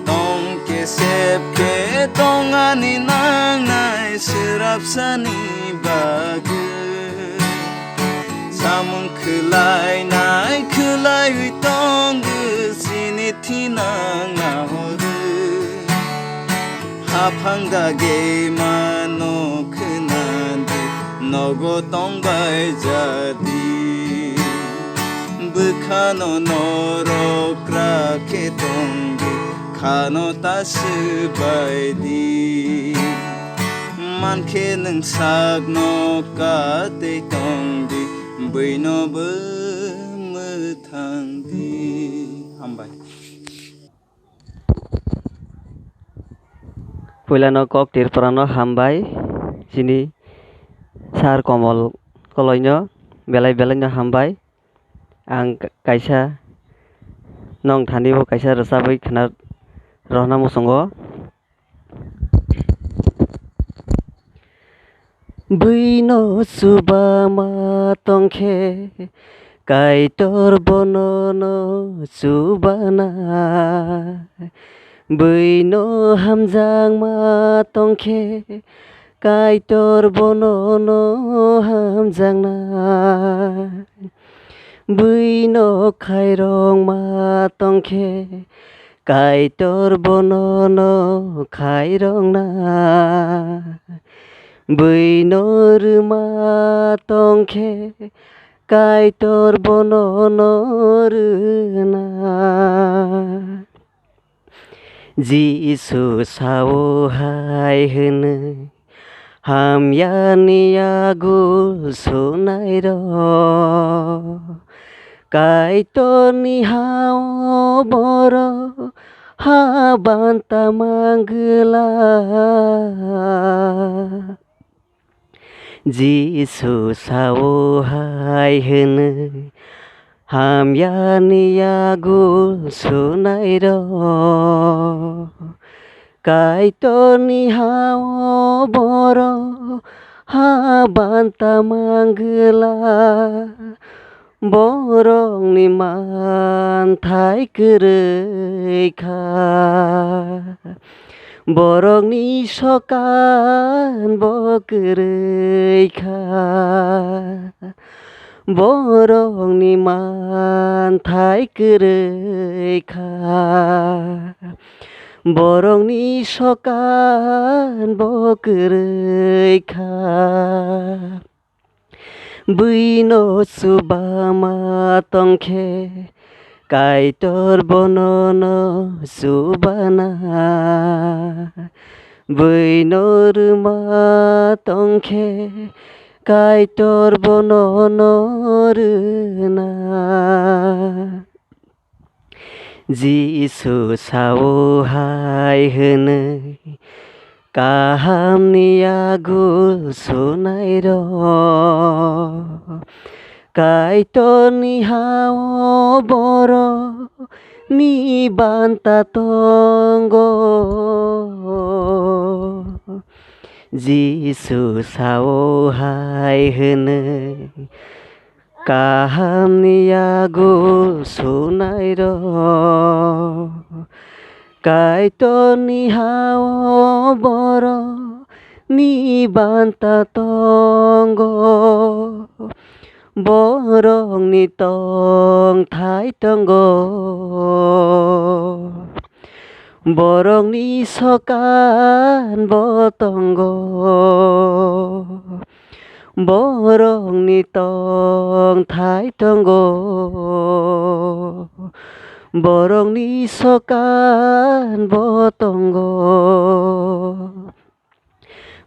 Tongkhe sepkhe tongani nangnai swrapsani bagwi. Samung khwlainai khwlaiwi tongo, chini thinang nahoro. Haphang dage mano khwnadi, nogo tongbai jadi. Bwkhano norok kra khe tongdi, khano ta swbaidi. Mankhe nwng sakno katwi tongdi, buino bo mwthangdi. Hambai. Puilano kok Tripurano hambai, chini Sir Komol Koloino belai belaino hambai. Ang ka-, kaisa nong thani bo kaisa rwchabwi khna rohorna muchungo. Buino chuba ma tongkhe, Kaitor bono no chubana. Buino hamjakma tongkhe, Kaitor bono no hamjakna. Buino khairokma tongkhe, Kaitor bono no khairokna. Buino rwma tongkhe, Kaitor bono no rwna. Jisu sao hai hwnwi, hamyani yagul sunairok. Kaitorni hao borok ha banta manglak. Jisu sao hai hwnwi, hamyani yagul sunairok. Kaitorni hao borok ha banta manglak. Borokni manthai kwrwi kha, borokni sokan bo kwrwi kha. Borokni manthai kwrwi kha, borokni sokan bo kwrwi kha. Buino chubama tongkhe, Kaitor bono no chubana. Buino rwma tongkhe, Kaitor bono no rwna. Jisu sao hai hwnwi, kahamni yagul sunairok. Kaitorni hao borok ni banta tongo. Jisu sao hai hwnwi, kahamni yago sunairok, Kaitorni hao borokni banta tongo, borokni tongthai tongo. Borokni sokan bo tongo, borokni tongthai tongo, borokni sokan bo tongo.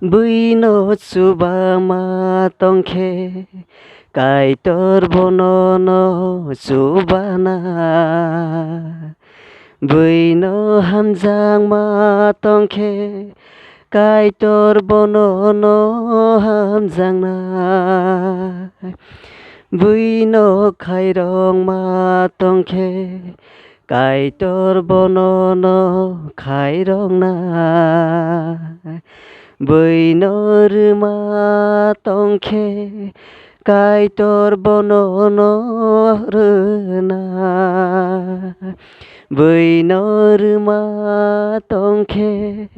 Buino chubama tongkhe, Kaitor bonono chubana. Buino hamjakma tongkhe, Kaitor bonono hamjaknai. Buino khairokma tongkhe, Kaitor bonono khairoknai. Buino rwma tongkhe, Kaitor bonono rwnai. Buino rwma tongkhe,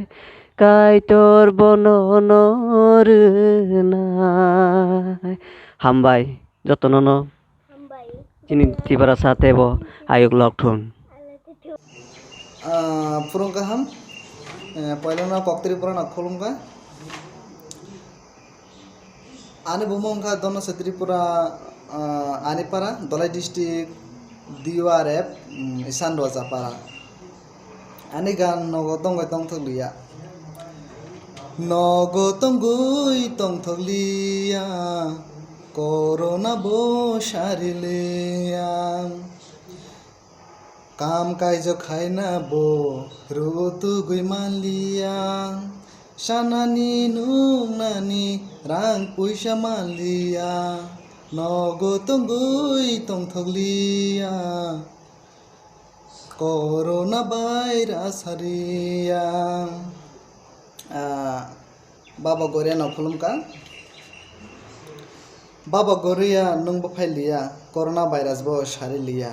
Kaitor bonono rwnai. Hambai, jotonono. Chini Tiprasa teibo ayuk lok thun. Ah, phwrwng kaham. Eh, poilano kok Tripura no khulumkha. Ani bumung wngkha Dhanasya Tripura, ah, ani para, Dhalai district, D U R F, mm, Isan Roja para. Ani gan nogo tongwi tongthokliya. Nogo tongwi tongthokliya, corona bo sariliya. Kam kaijo khaina bo rutugwi manliya. Sanani nungnani rang puisa manliya. Nogo tongwi tongthokliya. Corona virus hariya. Ah, Baba Goria no khulumkha. Baba Goria nwng bo phai liya, corona virus bo sari liya.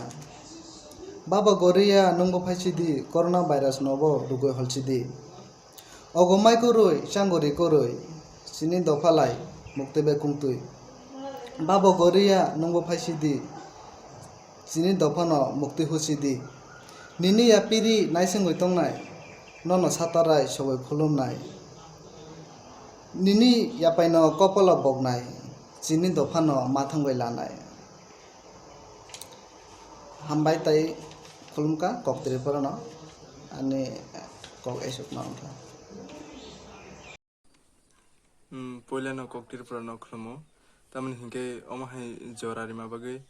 Baba Goria nwng bo phai sidi, corona virus no bo rugwi hol sidi. Ogo mai kwrwi, changori kwrwi, chini dopha lai, mukti bai kungtwi. Baba Goria nwng bo phai sidi, chini dopha no mukti husi di. Nini yapiri naisingwi tongnai, nono satarai sogwi khulumnai. Nini yapaino kopolo boknai, chini dophano mathangwi lanai. Hambai tai khulumkha kok Tripura no, ani kok esuk ma wngkha. Hmm, puila no kok Tripura no khulumo. Tamoni hinkhe omo hai jora rima bagwi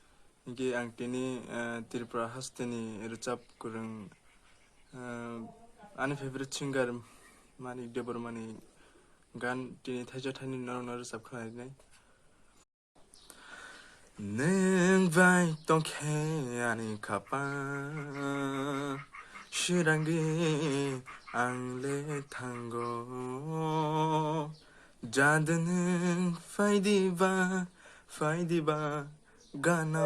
hinkhe ang tini, eh, Tripura hasteni rwchap kwrwng, eh, ani favorite singer Manik Debbarmani gan tini thaisa thaini norokno rwchap khwlainai. Nwng bai tongkhe ani khapang, swrangwi ang le thango. Jadu nwng phai diba, phai diba gana.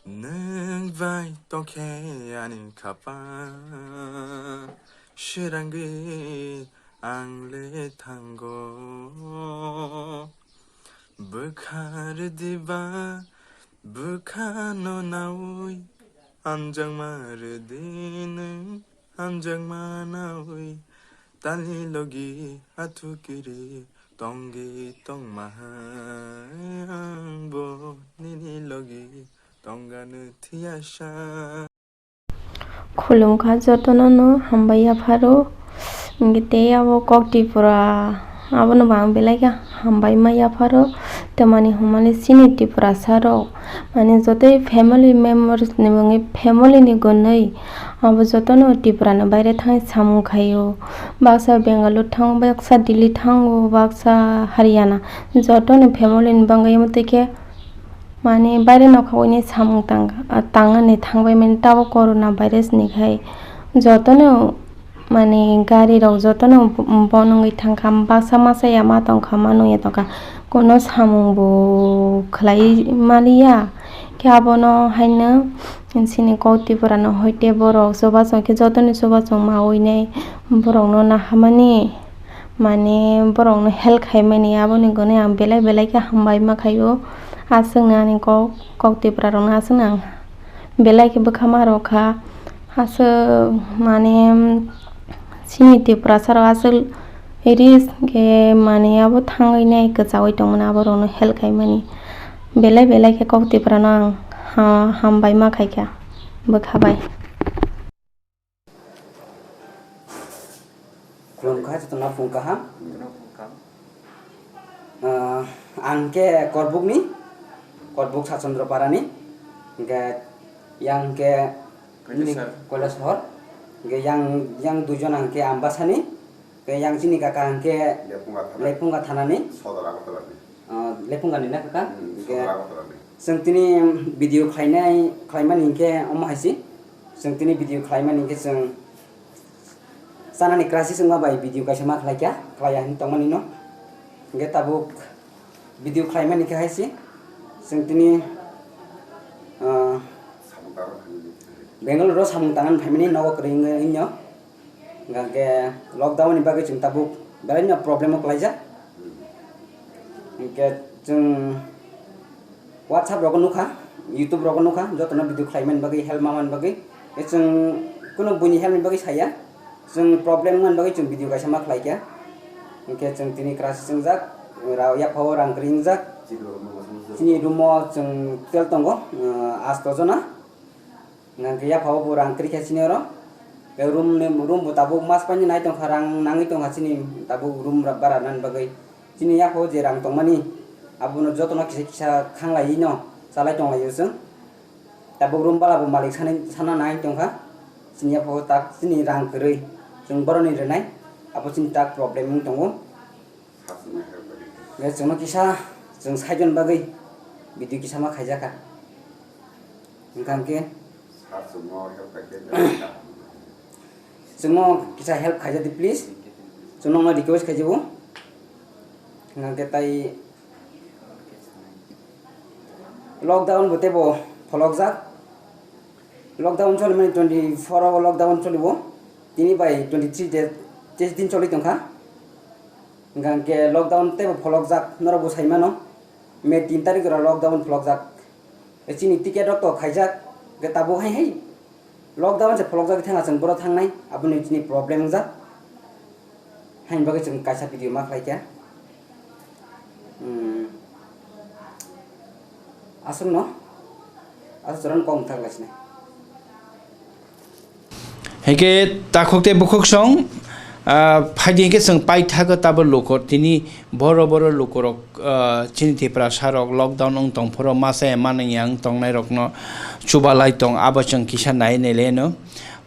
Nwng bai tongkhe ani khapang, swrangwi ang le thango. Bwkha rwdiba, bwkhano naui, hamjakma rwdi nwng, hamjakma naui. Tani logi athu kiri tongwi tongma hai, ang bo nini logi tongano thiyasa. Khulumkha jotono no hambai yapharo. Hinkhe tei abo kok Tripura abono bo ang belai khe hambai ma yapharo. Tamani hwnmale chini Tripurasa rok mane joto family members ni bagwi family ni gonwi abo jotono Tripura ni baire thangwi samung khaio. Baksa Bengaluru thango, baksa Delhi thango, baksa Haryana. Jotono family ni bagwi omo twi khe mane baire nokha uini samung tang, tangani thangbai mani tabuk corona virus ni khai jotono mane gari rok jotono bon wngwi thangkha, baksa masa ya ma tongkha, ma nung ya tongkha, kono samung bo khlai maliya. Khe abono haino chini kok Tripura no hoite borok chubachu khe jotoni chubachu ma uinai borok no nahamani. Mane borokno help khaimani, aboni gwnwi ang belai belai khe hambai ma khaio. Aswkno ani kok, kok Tripura rokno aswkno ang belai khe bwkha ma rw kha. Aswk mane chini Tiprasa rok aswk rich khe mane abo thangwi nai kwchaui tongmani, aborokno help khaimani. Belai belai khe kok Tripura no ang ha-, hambai ma khaikha bwkha bai. Khulumkha jotono phung kaham. Ah, ang khe Korbukni, Korbuk Sachandra Parani, hingke yang khe Koilasahar. Koilasahar. Hingke yang, yang duijon ang khe Ambasani, hingke yang chini kaka ang khe Lephunga Thana. Lephunga Thanani. Sodor Agartala ni. Ah, Lephungani na kaka? Hmm, hingke Sodor Agartala ni. Chwng tini video khlainai, khlaimani hingke omo hai se. Chwng tini video khlaimani hingke chwng chanani crisis wngma bai video kaisa ma khlaikha, khlaiya hinwi tongmani no. Hingke tabuk video khlaimani khe hai se. Chwng tini, ah, Bangalore o samung tangnani phaimani nogo kwrwi wngwi no. Hingke lockdown ni bagwi chwng tabuk belai no problem o kwlaijak. Hingke chwng WhatsApp rogo nukha, YouTube rogo nukha, jotono video khlaimani bagwi, help mamani bagwi. Tei chwng kunu buini help ni bagwi saya, chwng problem wngmani bagwi chwng video kaisa ma khlaikha. Hingke chwng tini crisis wngjak, ra-, yaphao rang kwrwi wngjak. Chini room o chwng twelve tongo, ah, asto jona. Hingke yaphao bo rang kwrwi kha chini oro. Tei room ni, room bo tabuk mas paini nai tongkha, rang nangwi tongkha chini tabuk room ra-, bara nani bagwi. Chini yaphao je rang tongmani, abono jotono kisa kisa khanglaiwi no chalai tonglaio chwng. Tabuk room bala bo malik sani, sana nai tongkha. Chini yaphao tak chini rang kwrwi chwng boroni rwnai, abo chini tak problem wng tongo. Hingke chwngno kisa, chwng saichon bagwi video kisa ma khaijakha. Hingkha hingke chwngno kisa help khaijadi, please. Chwngno ma request khaijago. Hingkha hingke tai lockdown bo teibo pholokjak. Lockdown solimani twenty four o lockdown solibo. Tini bai twenty three de, teis din choli tongkha. Hingkha hingke lockdown teibo pholokjak, norok bo sai mano. May tin tarik oro lockdown pholokjak. Chini ticket rok to khaijak, hingke tabuk hai hai lockdown se pholokjak thangna chwng boro thangnai, aboni chini problem wngjak. Haini bagwi chwng kaisa video ma khlaikha. Hmm. Aswkno, aswk chwraino kok mwthak lai sinai. Hingke takhuk tei bukhuk song, ah, phaidi hingke chwng paithago tabo lukur tini boro boro lukurok, ah, chini Tiprasa rok lockdown wng tongphuru masa ya manang ya wng tongnai rokno chubalai tong, abo chwng kisa nai nai leno.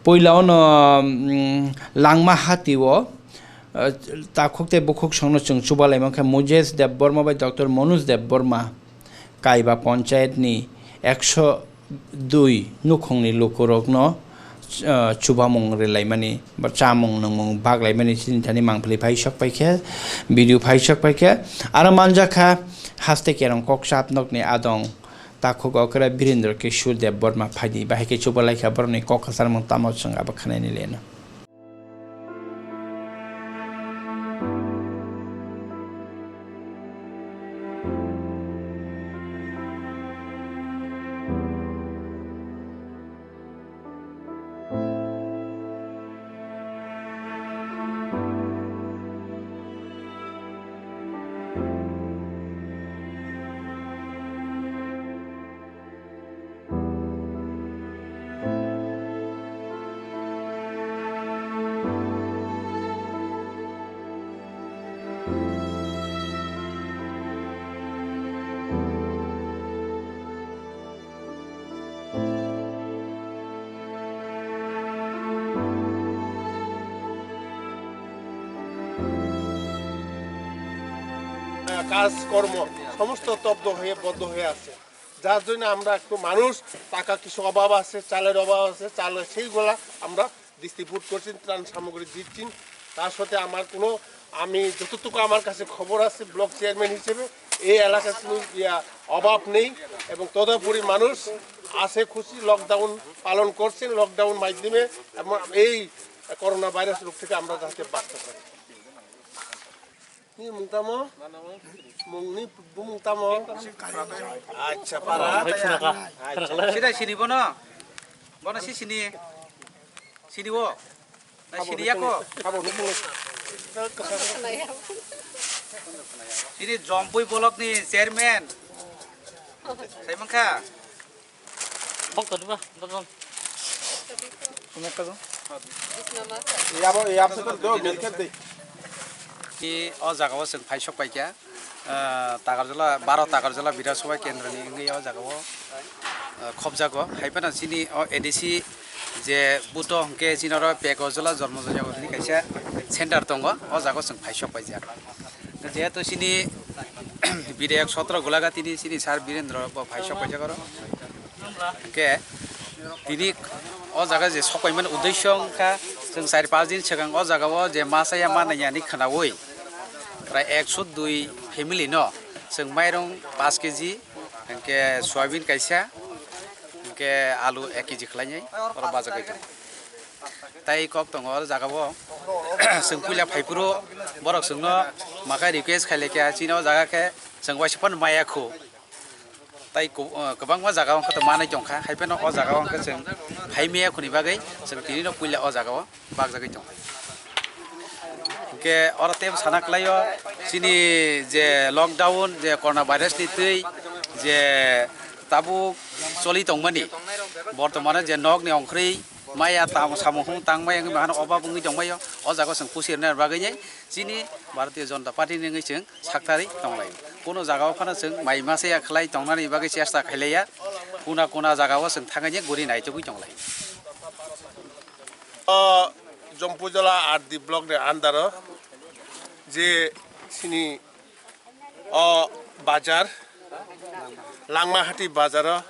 Puila ono, mm, Langma hati o, ah, takhuk tei bukhuk songno chwng chubalai mankha Mojes Debbarma bai Doctor Manoj Debbarma. Kaiba ponchayat ni ekso dui nukhungni lukurokno, ah, chubamung rwlaimani ba chamung nungmung baglaimani chini thani mangpili phai sok paikhe, video phai sok paikhe. Aro manjakha haste kerong kokchap nokni adong takhuk okra Birendra Kishore Debbarma phaidi bahai khe chubalaikha borokni kok kwcharmung tamo chwng abo khwnaini leno. কাজকর্ম সমস্ত স্তব্ধ হয়ে বন্ধ হয়ে আছে। যার জন্য আমরা একটু মানুষ, টাকা কিছু অভাব আছে, চালের অভাব আছে, চাল সেইগুলা আমরা ডিস্ট্রিবিউট করছি, ত্রাণ সামগ্রী দিচ্ছি। তার সাথে আমার কোনো, আমি যতটুকু আমার কাছে খবর আছে ব্লক চেয়ারম্যান হিসেবে, এই এলাকায় কোনো ইয়া অভাব নেই এবং তদুপরি মানুষ আছে খুশি, লকডাউন পালন করছেন, লকডাউন মাধ্যমে এবং এই করোনা ভাইরাস রোগ থেকে আমরা যাতে বাঁচতে পারি। Ni mung tamo? Mung ni bumung tamo? Acha, para. Sida sini bono? Bono si sini? Sini wo? Na sini yako? Sini Jompui bolok ni chairman. Sai mangkha? Phok todi ba, dodon. Yabo, yabo se to do, milkhe de. Ki o jaga o chwng phai sok pai kha, ah, Takarjala, baro Takarjala Bidhan Sabha Kendra ni wngwi o jaga o, ah, khobjago. Hai phano chini o A D C je buto hwnkhe chini oro Peko Jala Jormo Jayagor ni kaisa center tongo, o jaga o chwng phai sok pai jak. Jehetu chini bidhayak sotro Gulagati ni chini sir Birendra bo phai sok paijak oro. Hwnkhe tini o jaga je sok paimani uddesyo wngkha, chwng char panch din swkang o jaga o je ma chaya ma naiya ni khwnaui prai ekso dui family no chwng mairung panch K G, hwnkhe soyabin kaisa, hwnkhe alu ek K G khlainai oro bajagwi tongo. Tai kok tongo o jaga o. Chwng puila phaiphuru borok chwngno makai request khai laikha, chini o jaga khe chwng waisa phano maya khu. Tai ku-, o, kwbangma jaga o wngkha to manwi tongkha, hai phano o jaga o wngkha chwng phai maya khuni bagwi chwng tini no puila o jaga o bakjagwi tongkha. Hwnkhe oro tei sana kwlaio chini je lockdown, je corona virus ni twi je tabuk choli tongmani, bortomano je nokni ongkhorwi maya tam samung hung tangmaya wngwi mahano obab wngwi tongmaio, o jaga o chwng pusi rwna bagwi nai chini Bharatiya Janata Party ni wngwi chwng saktarwi tonglai. Kuno jaga o phano chwng mai masa ya khlai tongnani bagwi chesta khailaiya, kuna kuna jaga o chwng thangwi guri naitugwi tonglai. O Jompujala R D block ni under o je chini o bazar, Langmahati bazar o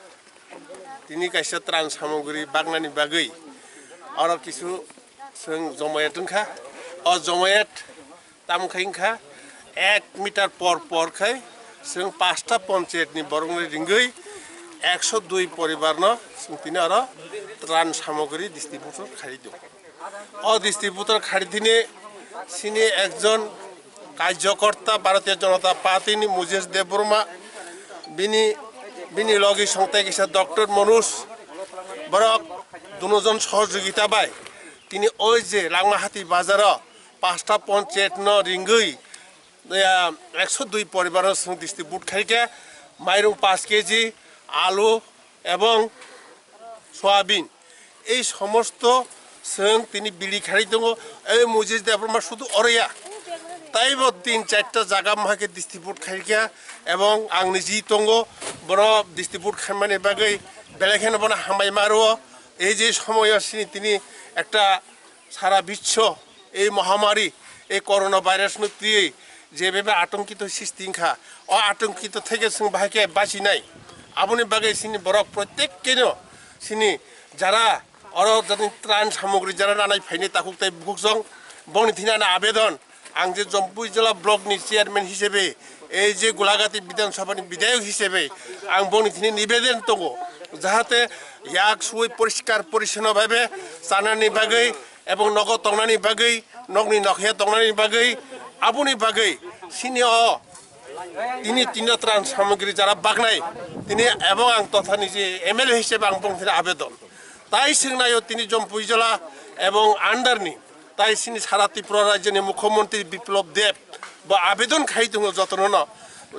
tini kaisa tran samogri bagnani bagwi oro kisu chwng jomayat wngkha. O jomayat tamo khai wngkha ek meter por por khai chwng pasta ponchayat ni borok ni ringwi ekso dui poribar no chwng tini oro tran samogri distribution khai tongo. O distributor khari thini sini ekjon karjokorta Bharatiya Janata Party ni Mujesh Debbarma, bini, bini logi songtai kisa Doctor Manoj, borok dunojon sohojogita bai tini oi je Langmahati bazar o pasta ponchayat no ringwi, ya, ekso dui poribar o chwng distribute khaikha, mairung panch K G, alu ebong soyabin. Ei somosto chwng tini bili kharwi tongo. Ei Moses Debbarma sudu oro ya. Taibo tin charta jaga mohai khe distribute khaikha ebong ang niji tongo. Bono distribute khaimani bagwi belai kheno bono hambai ma rwo. Ei je somoyo sini tini ekta sara biswo ei mohamari, ei corona virus no twiwi je bebe atongkito sisti wngkha, o atongkito theke chwng bahai khe bachinai. Aboni bagwi chini borok protekkeno chini jara oro jani tran samogri jara nanai phaini takhuk tai bukhuk song bongni thini ani abedon, ang je Jompui jela block ni chairman hisebe, ei je Gulagati Bidhan Sabha ni bidhayok hisebe, ang bongni thini nibeden tongo, jahate yak suwi poriskar porisonno bhabe chanani bagwi ebong nogo tongnani bagwi, nokni nokhe tongnani bagwi, aboni bagwi sini o tini tino tran samogri jara bagnai tini ebong ang tothani je M L A hisebe ang bongni thini abedon. Tai swngnaio tini Jompui jela ebong under ni tai sini sara Tripura rajyoni Mukhyamantri Biplab Deb bo abedon khai tongo jotono no,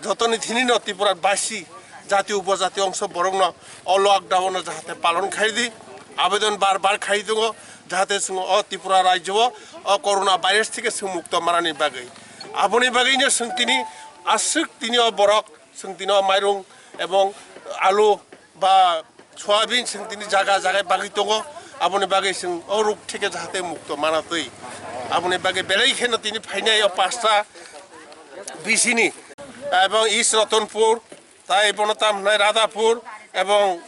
jotoni thini no Tripura basi jati upojati ongso borok no o lockdown no jahate palon khai di, abedon bar bar khai tongo, jahate chwng o Tripura rajyo o, o corona virus theke chwng mukto manani bagwi. Aboni bagwi no chwng tini aswk tini o borok chwng tini o mairung ebong alu ba soyabin chwng tini jaga jaga bagwi tongo, aboni bagwi chwng o ruk theke jahate mukto mana twi. Aboni bagwi belai kheno tini phainai o pasta bisini ebong East Ratanpur, Tai bono tam hwnai Radhapur ebong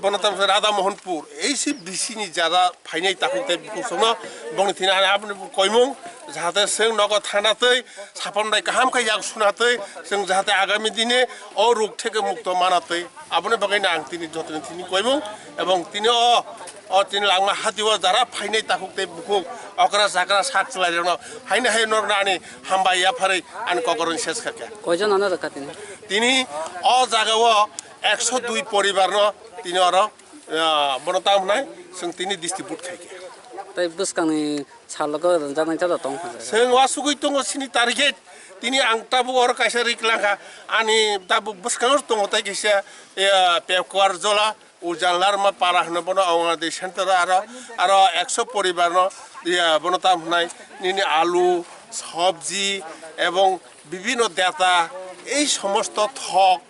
bono tam hwnai Radha Mohanpur. Ei si bisini jara phainai takhuk tei bukhuk songno bongni thini ani aboni koimung jahate seng nogo thana tei sapan bai kaham khe yak suna tei seng jahate agami dine o ruk theke mukto mana tei aboni bagwi ang tini jotoni thini koimung ebong tini o O tini langma hati o jara phainai takhuk tei bukhuk okra chakra sak chwlairokno haino hai norokno ani hambai yapharwi ani kokrokni ses kha khe. Koijon ano rwkha tini? Tini o jaga o ekso dui poribar no tini oro, ah, bono tam hwnai chwng tini distribute khai khe. Tei bwskangni salogo rwnjaknai ta tong kha. Chwng wasugwi tongo chini target. Tini ang tabuk oro kaisa rik langkha ani tabuk bwskango tongo tai kaisa, eh, Pekuar Jola. Ujan Larma para hwno bono Anganwadi center o aro, aro ekso poribar no, iya, bono tam hwnai nini alu, sobji ebong bibino deta ei somosto thok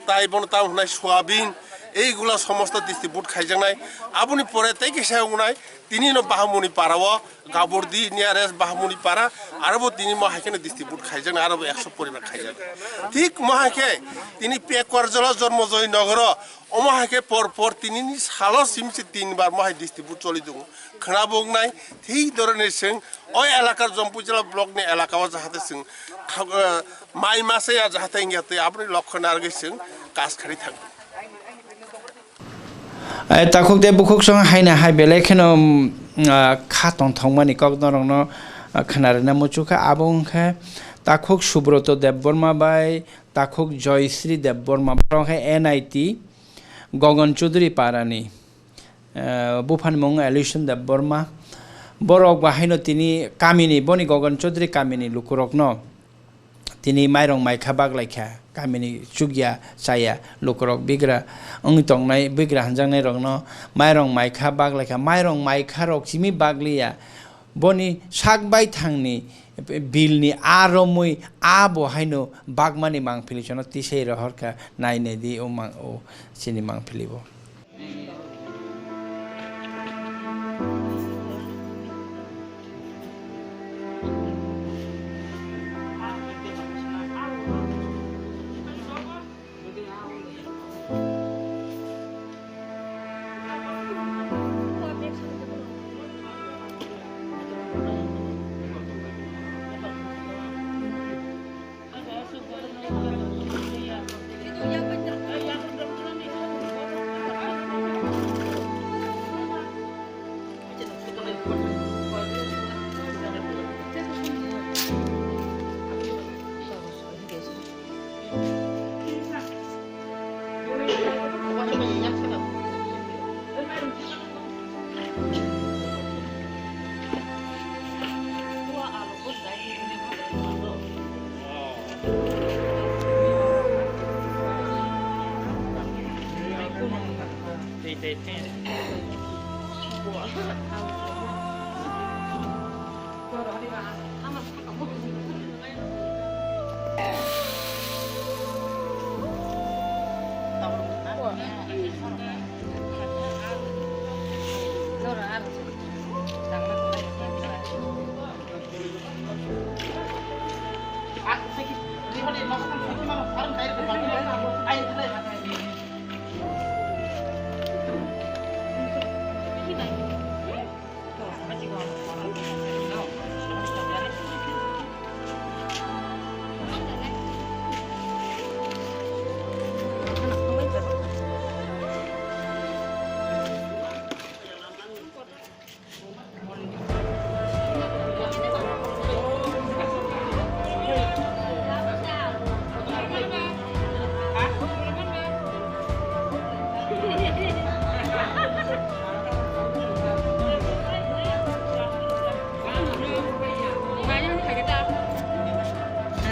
tai bono tam hwnai soyabin eigula somosto distribute khaijaknai. Aboni pore tei kisa wngnai tini no Bahamoni para o Gabordi nearest Bahamoni para, aro bo tini mo hai kheno distribute khaijak, aro bo ekso poribar khaijak. Thik mo hai khe tini Pekuar Jola Jormojoy Nogoro, omo hai khe por por tini ni salo simi se tin bar mo hai distribute choli tongo. Khwna bo wngnai, thik doroni chwng o elakar Jampui Jila block ni elaka o jahate chwng kha-, eh, mai masa ya jahate wngya tei aboni lokho narwgwi chwng kas khari thang. Ai, takhuk tei bukhuk song haino hai belai kheno, mm, ah, kha tongthokmani kok norokno, ah, khna rwna muchukha. Abo wngkha takhuk Subroto Debbarma bai takhuk Joysri Debbarma, borok khe N I T Gogon Chaudhary parani, ah, buphani mung Aloysian Debbarma. Borok bahaino tini kamini, boni Gogon Chaudhary kamini lukurokno tini mairong maikha baglaikha, kamini chukya chaya lukurok bigra wngwi tongnai, bigra hanjaknairokno mairong maikha baglaikha, mairong maikharok simi bagliya. Boni sak baithangni bilni a romwi a bo haino bagmani mangpili sono tisai rohorkha, nainedi o mang-, o chini mangpili bo.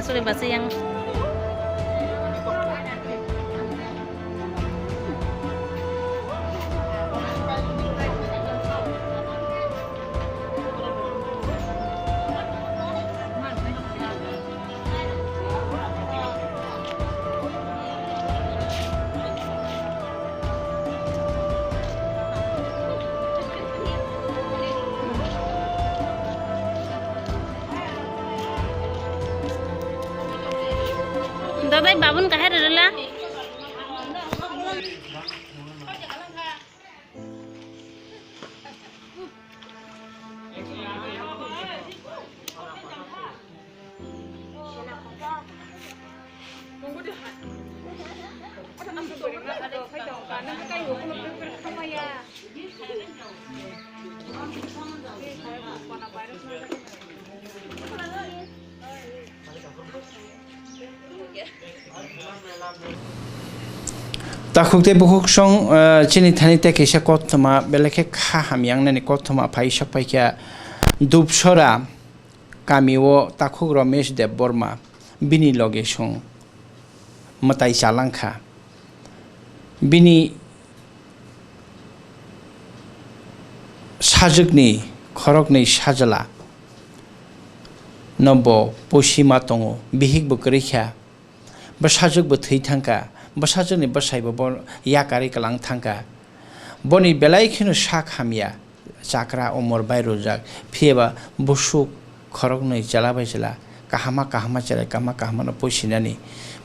Aswk basa yang. Dadai babun kahar rela. Takhuk tei bukhuk song, eh, chini thani tei kaisa kothoma, belai khe kha hamya wngnani kothoma phai sok pai kha Dupsora kami o takhuk Ramesh Debbarma bini loge song mwtai chalang kha. Bini sajwkni khoroknwi sajla no bo poisi ma tongo, bihik bo kwrwi kha, bwsajwk bo thwi thang kha, bwsajwkni bwsai bo bo yakarwi kwlang thang kha. Boni belai kheno sak hamya, chakra umor bai rwjak, phiyaba busuk khoroknwi chwla bai chwla kahama kahama cherai kahama kahama no puisinani.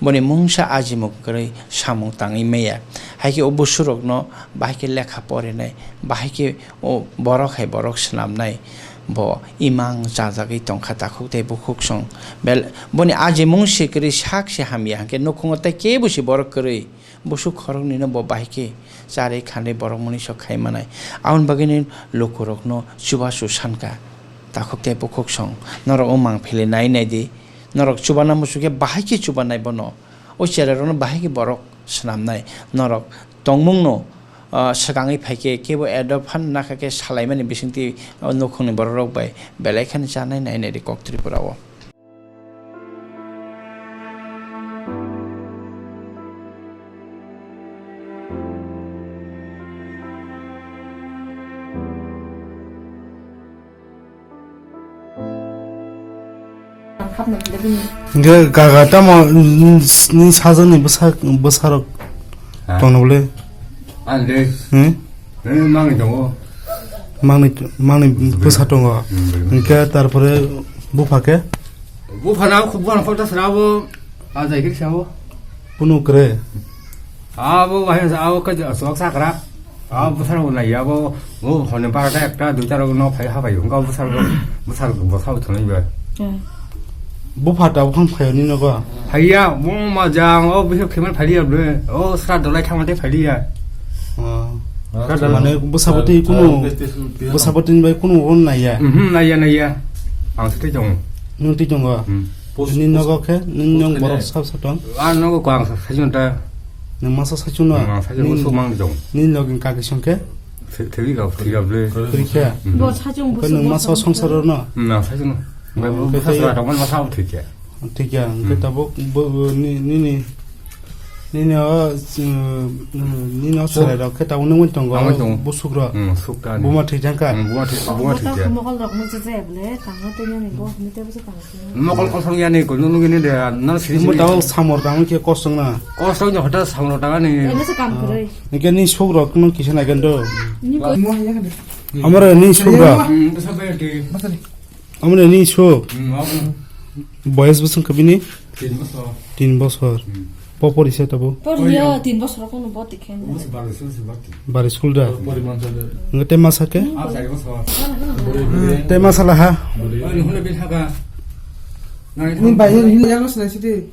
Boni mungsa ajimung kwrwi samung tangwi maya. Hai khe o busurokno bahai khe lekha porinai, bahai khe o borok hai borok swnamnai, bo imang chajagwi tongkha takhuk tei bukhuk song. Bel-, boni ajimung se kwrwi sak se hamya, hwnkhe nukhungo tei kebo se borok kwrwi. Busuk khoroknwino bo bahai khe charwi khanwi borok mwnwi sok khai manai. Aboni bagwino lukurokno chubachu sankha. Takhuk tei bukhuk song, norok o mang philwi nai nai di. Norok chubana muchukhe bahai khe chubanai bono. O cherairokno bahai khe borok swnamnai. Norok tongmungno, ah, swkangwi phai khe kebo adopt phan nakha khe salaimani bisingtwi o nukhungni borokrok bai belai kheno chanai nai nai di kok Tripura o. Hingke kaka tamo, mm, ni sajani bwsa, bwsarok Ha? tongno bole? Ang de. Hmm? Nini mangni tongo. Mangni, mangni bwsa tongo. Hmm, bwsa. Hingke tarpore bupha ke? Bupha na khub bana kota srabo. A jai kiri sabo. Kunu kre? Abo bahai sa abo ke sok sakra. Abo bwsarok nai abo. Bo hone barota ekta duita rok no phai ha bai. Hingke bwsarok, bwsarok bwsa thonai ba. Hmm. Bupha ta buphang phaio ni nogo? Phaiya, bo ma jang, o bihik khimar phaiya ble. O sra dolai thangma tei phaiya. Oh. Sra dolai. Mane bwsaboti kunu, bwsaboti ni bai kunu on naiya? Mhm, naiya, naiya. Ang se tei tongo. Nung tei tongo? Hmm. Ni nogo khe, nini nog borok sab sa tong? A nogo ko ang sa, sa jun ta. Nung masa sa jun no? Ang sa jun so mang jong. Ni nog kaki song khe? Thwi ga, thwi ga ble. Thwi khe? Bo sajung bo. Khe nung masa songsar no? Hmm, nang sajung no. Bai bo bwsa sra tongmani bwsa bo thwi khe. Thwi khe, hwnkhe tabuk bo, bo ni, nini, nini o, nini o chwrai rok khe tabuk nungwi tongo. Nungwi tongo. Busuk rok. Hmm, suk ta ni. Buma thwi thang kha. Hmm, buma thwi, buma thwi khe. Mokol rok muchuk jaya bole, tangna twi nani bo hwnwi tei bwsa tang. Mokol kosong yani ko nung nungini de, na siri siri. Mo tao samor tang khe kosong na. Kosong ni hotel samor tang ani. Ene se kam kwrwi. Nike ni sok rok no kisa nai gando. Amore ni sok rok. Hmm, bwsa bai de. Amore ni sok. Hmm, obo. Boyes bwswng khe bini? Tin bosor. Tin bosor. Hmm. Popor isa tabo. Por yo, tin bosor kono bo tikhen. Bari school da. Pori mansa de. Nge te masa ke? Ah, chari bosor. Te masa la ha. Ani hole bin haga. Ni bai hin yang sinai sidi.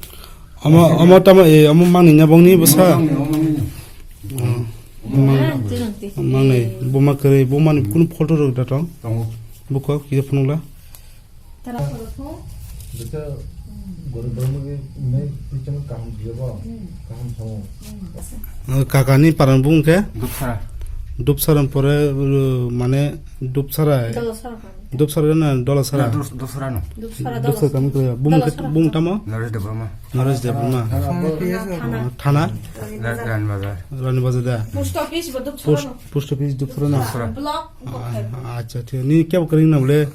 Ama, ama tama, eh, ama mangni nya bongni bwsa. Mangni, mangni. Hmm. Ah, tinang ti. Mangni, buma kwrwi, bumani kunu photo rok da tong? Tongo. Buko, kisa phunukla. Tara phoro thung. Bwsa gorok borok ni me tichang kaham diya bo, kaham thango. Hmm. Kakani paran bung khe? Dupsara. Dupsara pore, uh, mane Dupsara. Dolasara kami. Dupsara na Dolasara? Na, Dupsara no. Dupsara kami kaya. Bung tamo? Naresh Debbarma. Naresh Debbarma. Thana. Thana? Rani Bazar. Rani Bazar da. Post office bo Dupsara no. Post office Dupsara na. Block. Ah, acha, thik. Ni kebo kering na bole?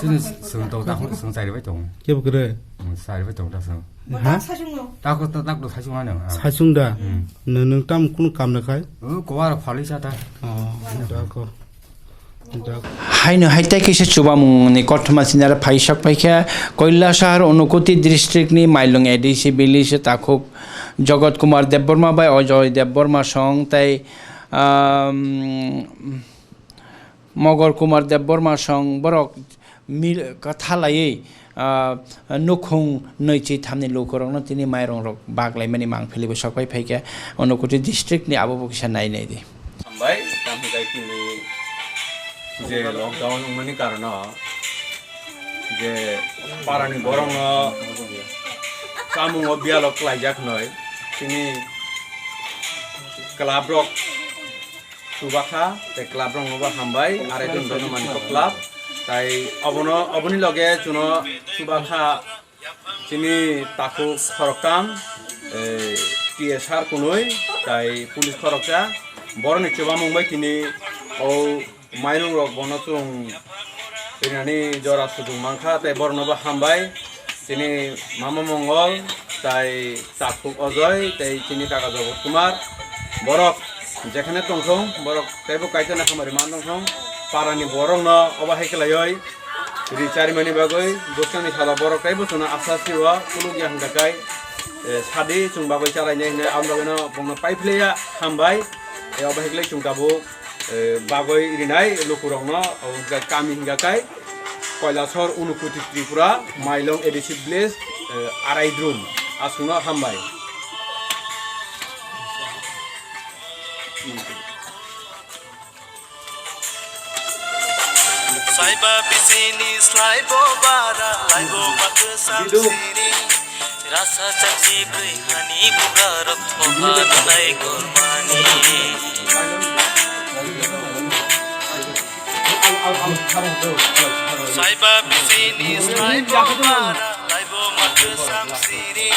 Sini sung tong ta sung sari bai tong. Kebo kere? Sari bai tong ta sung. Ha? Ta ko ta tak do sasung ano. Sasung da. Nung tam kun kam na khai? Ko war phali sa ta. Oh, da ko. Haino hai tei kaisa chubamungni kothoma sinare phai sok paikha Koilasahar Unakoti district ni Mailung A D C village takhuk Jogot Kumar Debbarma bai Ajoy Debbarma song tei, um, Mogor Kumar Debbarma song borok mil-, kwtha laiwi, ah, nukhung nwi chi thamni lukurokno tini mairungrok bak laimani mangpili bo sokpai phaikha Unakoti district ni, abo bo kisa nai nai di. Hambai, tamo khe tini je lockdown wngmani karano je parani borokno chamungo biyalo klaijak noi, tini club rok chubakha, tei club rokno bo hambai, arai dun dono mani kok club, tai obono, oboni loge chuno chubakha. Chini takhuk khoroktham, eh, T S R kunui, tai police khoroksa, borokni chubamung bai tini o mairung rok bono chwng rinani jora sujuk mankha, tai borokno bo hambai. Chini mama Mongol, tai takhuk Ojoi, tai chini kaka Jogor Kumar, borok jekhane tongthung, borok teibo kaitorni hamari man tongthung, parani borokno obo hai khlaioi. Ri charimani bagwi bwskangni salo borok tei bwswkno asa sio phunukya hwnkha khe, eh, sadi chwng bagwi chalainai hwnwi aboni bagwino bongno paiphlaiya hambai. Eh, obo hai khlai chwng tabuk, eh, bagwi rinai lukurokno, obo hwnkha kami hwnkha khe Kailasor, Unakoti, Tripura, Mailong A D C village, eh, Araidrum, aswkno hambai. Saiba bisini slaibo bara, laibo baksa siri. Rasa chachi bwrwi hani buga rok thohan lai kormani. Saiba bisini slaibo bara, laibo baksa siri.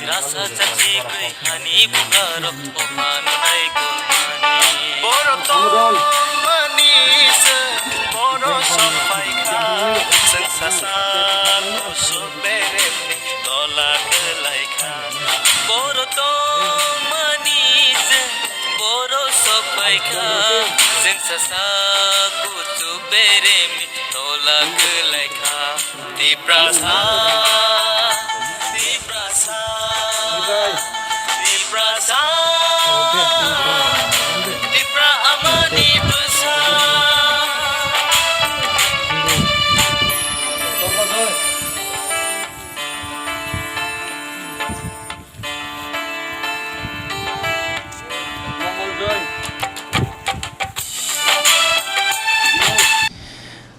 Rasa chachi kwrwi hani buga rok thohan lai kormani. Borok tongmani se, borok sok phaikha, chwng sasa kusu beremni tola kwlaikha. Borok tongmani se, borok sok phaikha, chwng sasa kusu beremni tola kwlaikha. Tiprasa, Tiprasa, Tiprasa, Tipra amani bwsa.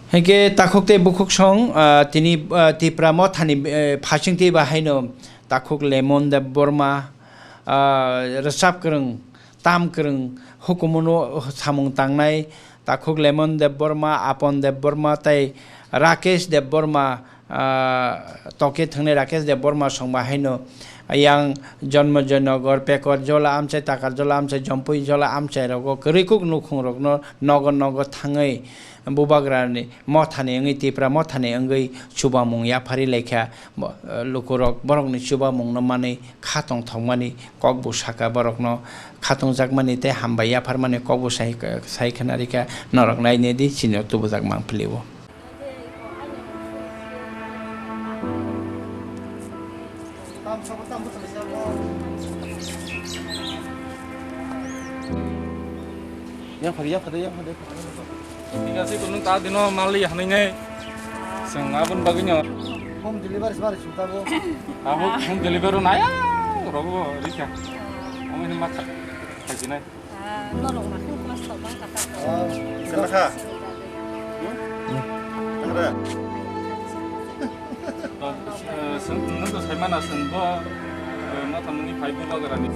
Hinkhe takhuk tei bukhuk song, ah, tini, ah, Tipra mothani, eh, phasing twi ba haino takhuk Lemon Debbarma, ah, rwchap kwrwng, tam kwrwng, hukumu no samung tangnai takhuk Lemon Debbarma, Apon Debbarma tei Rakesh Debbarma, ah, tokhe thwngnai Rakesh Debbarma song ba haino yang Jonmojoy Nagar, Pekot Jola amchai, Takar Jola amchai, Jompui Jola amchai rogo kwrwi kuk nukhung rokno nogo nogo thangwi bubagrani mothani wngwi, Tipra mothani wngwi chubamung yapharwi laikha. Bo, eh, lukurok borokni chubamungno manwi kha tongthokmani kokbo sakha, borokno kha tongjakmani tei hambai yapharmani kokbo sai, sai khna rikha, norok nainedi chini tubujak mangpili o. Yang phari, yang phari, yang phari. Thik ase, kunung ta dino mali hanai nai. Seng abon bagino. Home delivery sema ri suta bo. Abo home delivery naya rogo rika. Omo ni ma kha-, khaji nai. Ah, norok ma khung class tok bang kata. Ah, sema kha. Kha. Eh, seng, nung to sai mana seng bo, eh, ma thamni phai bo bagarani.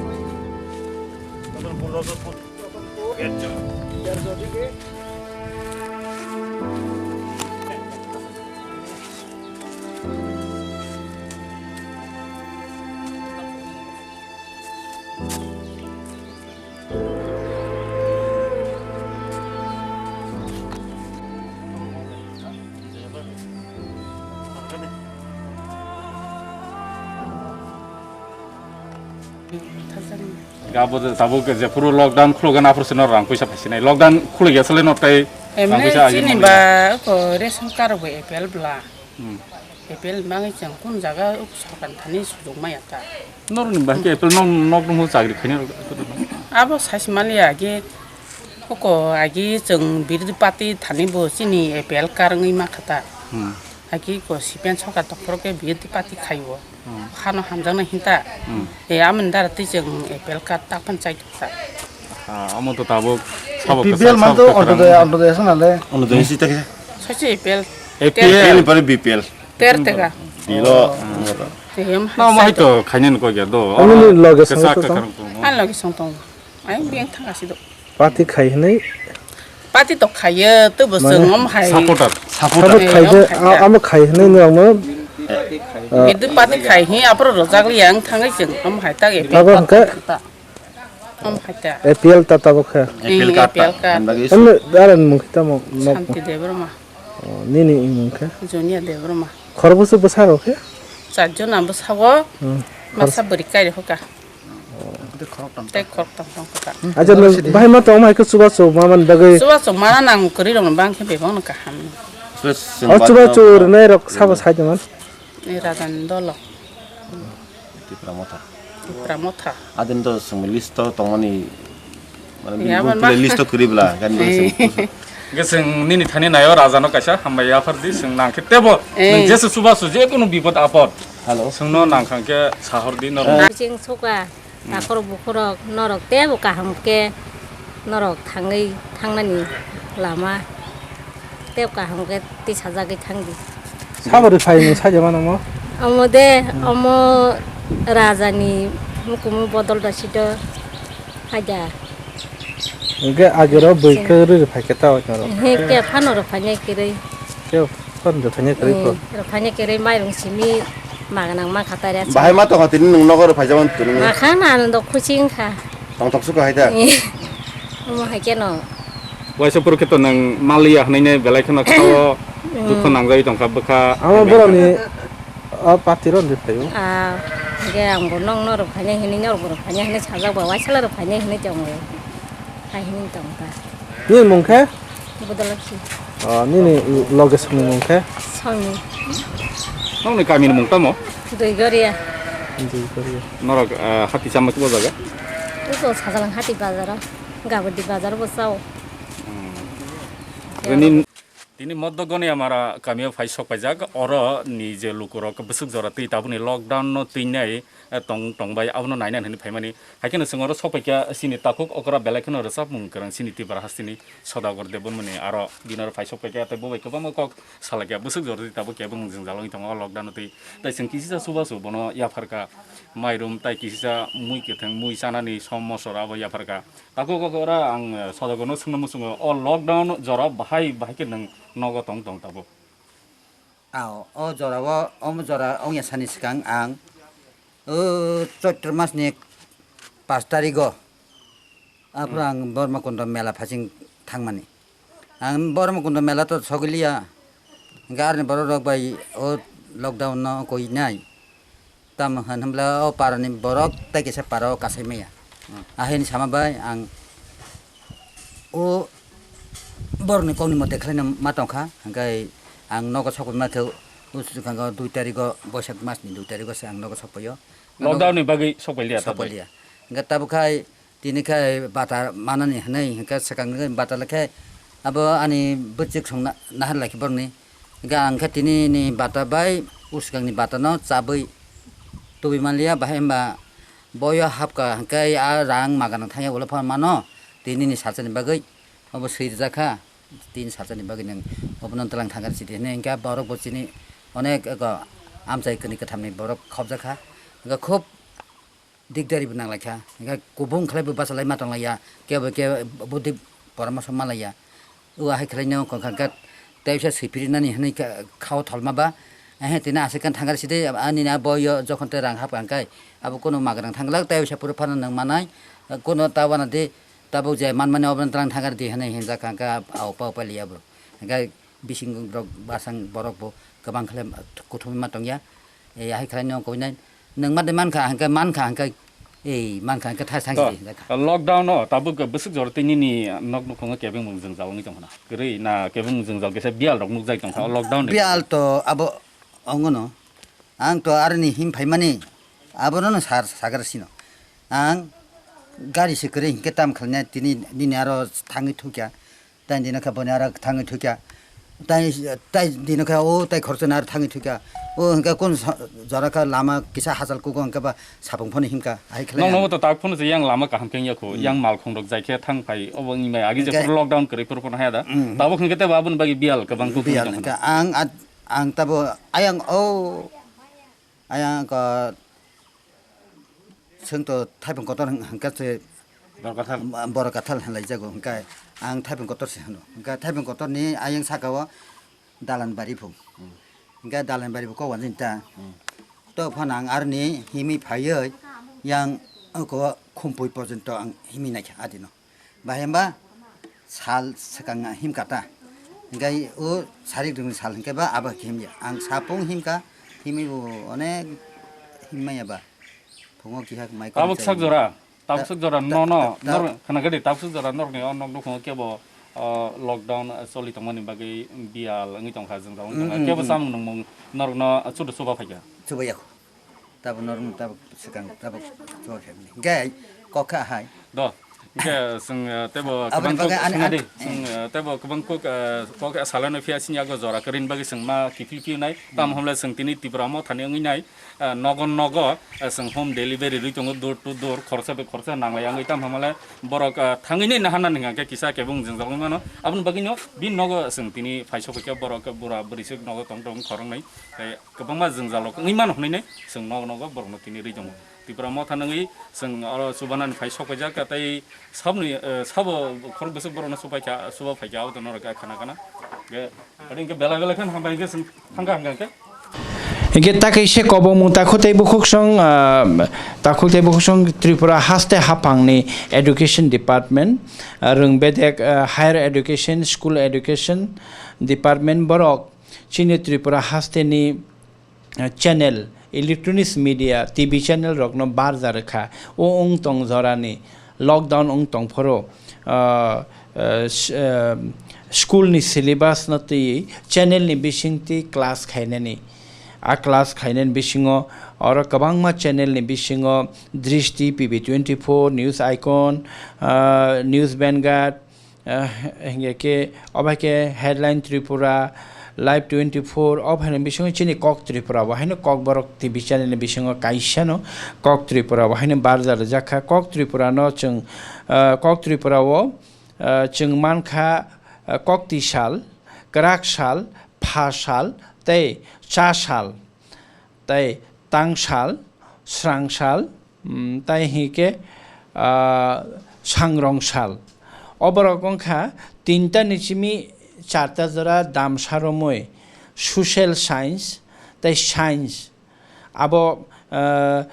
Abo tabuk jephuru lockdown khulukgwi aphuru se norok rang puisa phaisinai. Lockdown khulukya sale norok tai rang puisa agini ba ko ration card bo A P L bla. Hmm. A P L mangwi chwng kun jaga uk sorkar thani sujung maya ta. Norokni bahai khe A P L nok, nok nungmung chakri khainai rok. Abo saichmani agi koko agi chwng birodhi party thani bo chini A P L karwngwi ma kha ta. Hmm. Aki ko sipen soka tokphoro ke biyo di pati khayo. Hano hamjaknai hinta. E amon dara twi chwng apple ka tak phan chai ta. Ah, amo to tabuk sabo B P L kwchak, man sabo to kwchak. Ordo de, ordo de sana le. Ono de si tak. Sosi apple. A P L. Ter. Ini pare B P L. Ter teka. Bilo. Em, no mo hai to khainen ko ge do. Ani ni loge kwchak song to kwchak. Ani loge song tong. Ai biang thang asi do. Pati khai hinai. Pati to khaiyo, to bo chwng om hai. Supporter. Support khai de, amo khai hinai no amo. Bidu pati khai hi, apro rojak li yang thangai chwng om hai ta ge. Abo hwnkhe? Om hai ta. A P L ta tabuk khe. A P L card ta. Ani dara ni mung khe tamo? Santi Debbarma. Oh, nini mung khe? Junia Debbarma. Khorokbwswk bwsa rok khe? Charjon ang bwsago. Masa bwrwi kai rokha. Tei khoroktham tong kha. Acha, bahai ma tong hai khe chubachu ma man bagwi. Chubachu mana nang kwrwi rok bang khe bebak no kaham. O chubachu rwnai rok sabo sai tongman. Ni Rajan dolo. Tipra Motha. Tipra Motha. Adin to simi list to tongmani, mane bini playlist to kwrwi bla, gan ni simi. Hwnkhe chwng nini thani naio Raja no kaisa hambai yaphar di, chwng nang khe tebo. Nwng jesu chubachu je kunu bipod apod. Hello. Chwngno nang kha khe sahor di no. Chwng suka. Takhor bukhurok norok tebo kaham khe norok thangwi thangnani lama tebo kaham khe tisajagwi thangdi. Sabari phaimung saja mano mo? Omo de, omo rajani mukumu bodol da sido haida. Hwnkhe agero bwikhe rwrwi phaikhe ta norok. He khe phano rw phainai kwrwi. Khe phano rw phainai kwrwi ko. Rw phainai kwrwi mairung simi maganang ma khatai rw. Bahai ma tongkha tini nwng nogo rw phaijak mani tini. Ma kha na ano dok khuchi wngkha. Tongthok sukha hai da. Omo hai khe no. Waisa poro khe to nwng maliya hwnwi ne belai kheno khao dukho nangjagwi tongkha bwkha. Amo borokni o party rw rw phaio. Ah, hwnkhe ang bo nokno rw phainai hwnwi norok bo rw phainai hwnwi sajak ba waisa la rw phainai hwnwi tongo. Hai hwnwi tongkha. Nini mung khe? Budolakhi. O, nini loge songni mung khe? Songni. Nokni kamini mung tamo? Duigoria. Duigoria. Norok, ah, hati chama kibo jaga? Uko Sajalang hati bazaro. Gabodi bazaro bo chao. Hmm. Tini, tini Moddo Goniamara kamio phai sok paijak. Oro ni je lukurok bwswk jora twi tabukni lockdown no twinai, eh, tong, tong bai abono nainani hwnwi phaimani. Hai kheno chwng oro sok paikha chini takhuk okra belai kheno rwchapmung kwrwng chini Tripura hasteni Sodagar Debbarmani aro bini oro phai sok paikha tei bo bai kwbangma kok salaikha bwswk jora twi tabuk kebo mung jwngjal wngwi tongo o lockdown twi. Tai chwng kisisa chubachu bono yapharkha mairum tai kisisa mui kwthwng mui chanani som mosora abo yapharkha. Takhuk okra ang Sodagarno swngna muchungo o lockdown jora bahai bahai khe nwng nogo tong tong tabuk? Ao, o jora o, omo jora wngya sani swkang ang, o, Choitro mas ni pash tarikh o, aphuru ang Borma Kunda mela phaiching thangmani. Ang Borma Kunda mela to sogwi liya, hwnkhe aroni borok rok bai o lockdown no koi nai. Tamo hwn hwnbla o parani borok tei kaisa para o kasai maya. Ahini sama bai ang o borokni kokni mote khlaina ma tongkha, hwnkhe ang nogo sokwi ma khe o swkang o dui tarikh o, Boisak mas ni dui tarikh o se ang nogo sokphaio. Lockdown ni bagwi sokphailiya tabuk? Sokphailiya. Hwnkhe tabuk khai tini khe bata manani hwnwi hwnkhe swkang ni bata le khe abo ani bwchwk song na-, nahar lai khe borokni. Hwnkhe ang khe tini ni bata bai o swkang ni bata no chabwi tubui manliya, bahai hwnba boyo hapkha hwnkhe a rang maganang thangya ulo phano mano tini ni salsa ni bagwi obo swi rijak kha. Tini salsa ni bagwi nwng obono twlang thangkha sidi hwnwi hwnkhe borok bo chini onek eko amchai kwnwi kwtham ni borok khopjak kha. Hwnkhe khub dikdari bo nang lai kha, hwnkhe kubung khlai bo bachalai ma tong lai ya, kebo khe budi poramoso ma lai ya. O ahai khlai no wngkha khe tei bisa swi phiri nani hwnwi kha o tholma ba, ehe tini aswk khe thangkar sidi ani na boyo jokhon tei rang hapkha hwnkhe abo kunu magrang thang glak tei bisa phuru phano nwng manai, kunu ta uanadi tabuk je man mani obo twlang thangkar di hwnwi hinjak kha hwnkhe a opa opa liya bo hwnkhe. Bising rok bwsang borok bo kwbang khlai kuthumwi ma tongya. E, ahai khlai no koi nai. Nwng ma de man kha, hwnkhe man kha, hwnkhe, e, man kha, hwnkhe thai thang si. Lockdown o tabuk bwswk jora tei nini nok nukhungo kebeng mung jwngjal wngwi tong khna? Kwrwi na kebeng mung jwngjal kisa biyal rok nukjai tong kha o lockdown ni? Biyal to abo wngo no. Ang to aroni him phaimani abono no sar sagar sino. Ang gari se kwrwi hinkhe tam khlainai tini nini aro thangwi thukya. Tei dino khe boni aro thangwi thukya. Tai, tai dino khe o tai khoroksa nar thangwi thwikha. O hwnkhe kun sa-, jora kha lama kisa hachal kugo hwnkhe ba sapung phano himkha. Hai khlai Nokno ang. Bo to tak phano se yang lama kaham khe wngya kho. Hmm. Yang malkhung rok jai khe thang phai obo wngwi maya. Agi je Hwnkhe phuru lockdown kwrwi phuru phano haya da. Hmm. Tabuk hwnkhe tebo aboni bagwi biyal kwbang kuk Biyal wngwi tongmani. Hwnkhe ang at-, ang tabo ayang o ayang ko Chwng to thaipung kotor hwn-, hwnkha se Borok kathal. Borok kathal hwnlai jago, hwnkha ang thaipung kotor se hwno. Hwnkha thaipung kotor ni ayang saka o dalan bari phung. Hmm. Hwnkha dalan bari bo kok wanjin ta. Hmm. To phano ang aroni himwi phaiwi yang oko khumpui porjonto ang himwi naikha adino. Bahai hwnba sal swkang himkha ta. Hwnkhe o sarik rwngni sal hwnkhe ba abo khe himya. Ang sapung himkha, himwi bo onek himmaya ba. Phungo kiha mai Tabuk sak jora, tabuk sak jora, ta-, no, no, ta-, ta-, nor-, khna gadi, tabuk sak jora norni o nok nukhungo kebo, o, lockdown, o, choli tongmani bagwi biyal wngwi tongkha, jwngjal wngwi tongkha. Mm, mm, Kebo mm. Samung nungmung norokno, o, chuda chuba phaikha. Chuba yakho. Tabuk norokno tabuk swkang tabuk chuba khe hwnwi. Hwnkhe kok kha hai. Do. Hwnkhe chwng, eh, teibo Aboni kwbang bagwi kok ani, swngnadi. An-, chwng, eh, teibo kwbang kok, eh, kok salano phiya sini yago jora kwrwini bagwi chwng ma kiphil phiyo nai. Tamo hwnle chwng tini Tipra Mothani wngwi nai, eh, nogo nogo, eh, chwng home delivery rwi tongo door to door, khoroksa bai khoroksa nanglai wngwi. Tamo hwnle borok, eh, thangwi nai naharnani hwnkhe kisa kebong jwngjal wngwi mano. Aboni bagwino bini nogo chwng tini phai sokphaikha, borok bura bwrwi se nogo tong tong khoroknwi. Tei Kwbangma jwngjal rok wngwi mano hwnwi nai chwng nogo nogo borokno tini rwi tongo. Tipra Motha nangwi chwng oro chubanani phai sok paijak, tei saboni, eh, sabo khorok bwswk borokno chubaikha, chuba phaikha, abo to norok kha khana khana. Ge, aro hwnkhe belai belai khe hambai hwnkhe chwng thangkha hwnkha hwnkhe. Hwnkhe ta kaisa kobongmung takhuk tei bukhuksong, ah, takhuk tei bukhuksong Tripura haste haphangni Education Department, ah, rwng bedek, ah, Higher Education, School Education Department borok chini Tripura hasteni, eh, channel, electronics media, T V channel rokno barja rwkha. O wng tong jorani lockdown wng tong phuru, ah, eh, s-, eh, school ni syllabus no twi channel ni bising twi class khainani. A class khainani bisingo oro kwbangma channel ni bisingo Drishti, P B twenty-four, News Icon, ah, News Vanguard, Ah, hingke ke, obo hai ke Headline Tripura, Live twenty-four, obo hai ni bisingo chini Kok Tripura, bo haino Kokborok T V channel ni bisingo kaisa no Kok Tripura, bo haino barja rijak kha. Kok Tripura no chwng, ah, Kok Tripura o, ah, chwng man kha, ah, Kokti sal, Kwrak sal, Pha sal, tei Cha sal. Tei tangsal, srangsal, mm, tei hingke, ah, sangrongsal. Oborok wngkha tinta ni simi charta jora damsa romwi, social science tei science. Abo, ah,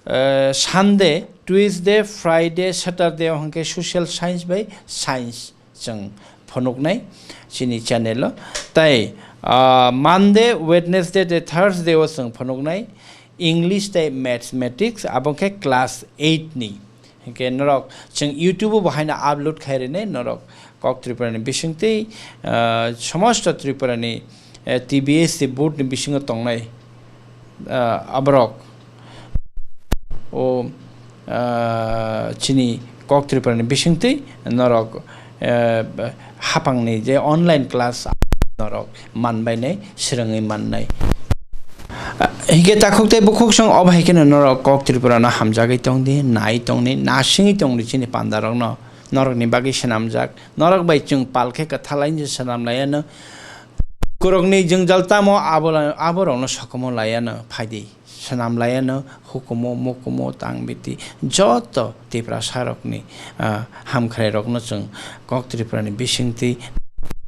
ah, Sunday, Tuesday, Friday, Saturday o hingke social science bai science. Chwng phunuknai chini channel o. Tai, ah, Monday, Wednesday tei Thursday o chwng phunuknai English tei Mathematics, abo khe class eight ni. Hinkhe norok chwng YouTube o bo haino upload khai rwnai norok Kok Tripura ni bisingtwi, ah, somosto Tripura ni, eh, T B S C board ni bisingo tongnai, ah, aborok. O, ah, chini Kok Tripura ni bisingtwi norok, eh, hapang ni je online class norok manbainai, swrwngwi mannai. Ah, hingke takhuk tei bukhuk song obo hai kheno norok Kok Tripura no hamjagwi tongdi, nai tongdi, nasingwi tongdi chini panda rok no, norok ni bagwi swnamjak, norok bai chwng pal khe kwthalai se swnam laiya no, Borokni jwngjal tamo abo, aborokno sokomorlaiano phaidi, swnamlaiano hukumu, mukumu, tang biti joto Tiprasarokni, ah, hamkhrairokno chwng Kok Tripurani bisingtwi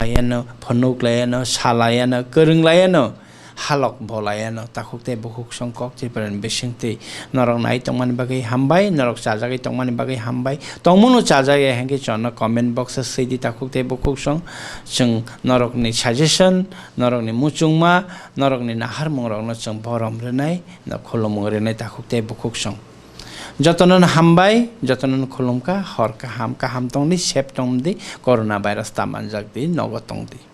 laiano, phunuklaiano, salaiano, kwrwnglaiano, halok bolaiano, takhuk tei bukhuk song Kok Tripurani bisingtwi. Norok nai tongmani bagwi hambai, norok chajagwi tongmani bagwi hambai. Tongmano chajak ya hwnkhe chwngno comment box o swi di takhuk tei bukhuk song. Chwng norokni suggestion, norokni muchungma, norokni naharmungrokno chwng borom rwnai, no khulumung rwnai takhuk tei bukhuk song. Jotono no hambai, jotono no khulumkha, hor kaham, kaham tongdi, safe tongdi, corona virus ta manjakdi, nogo tongdi.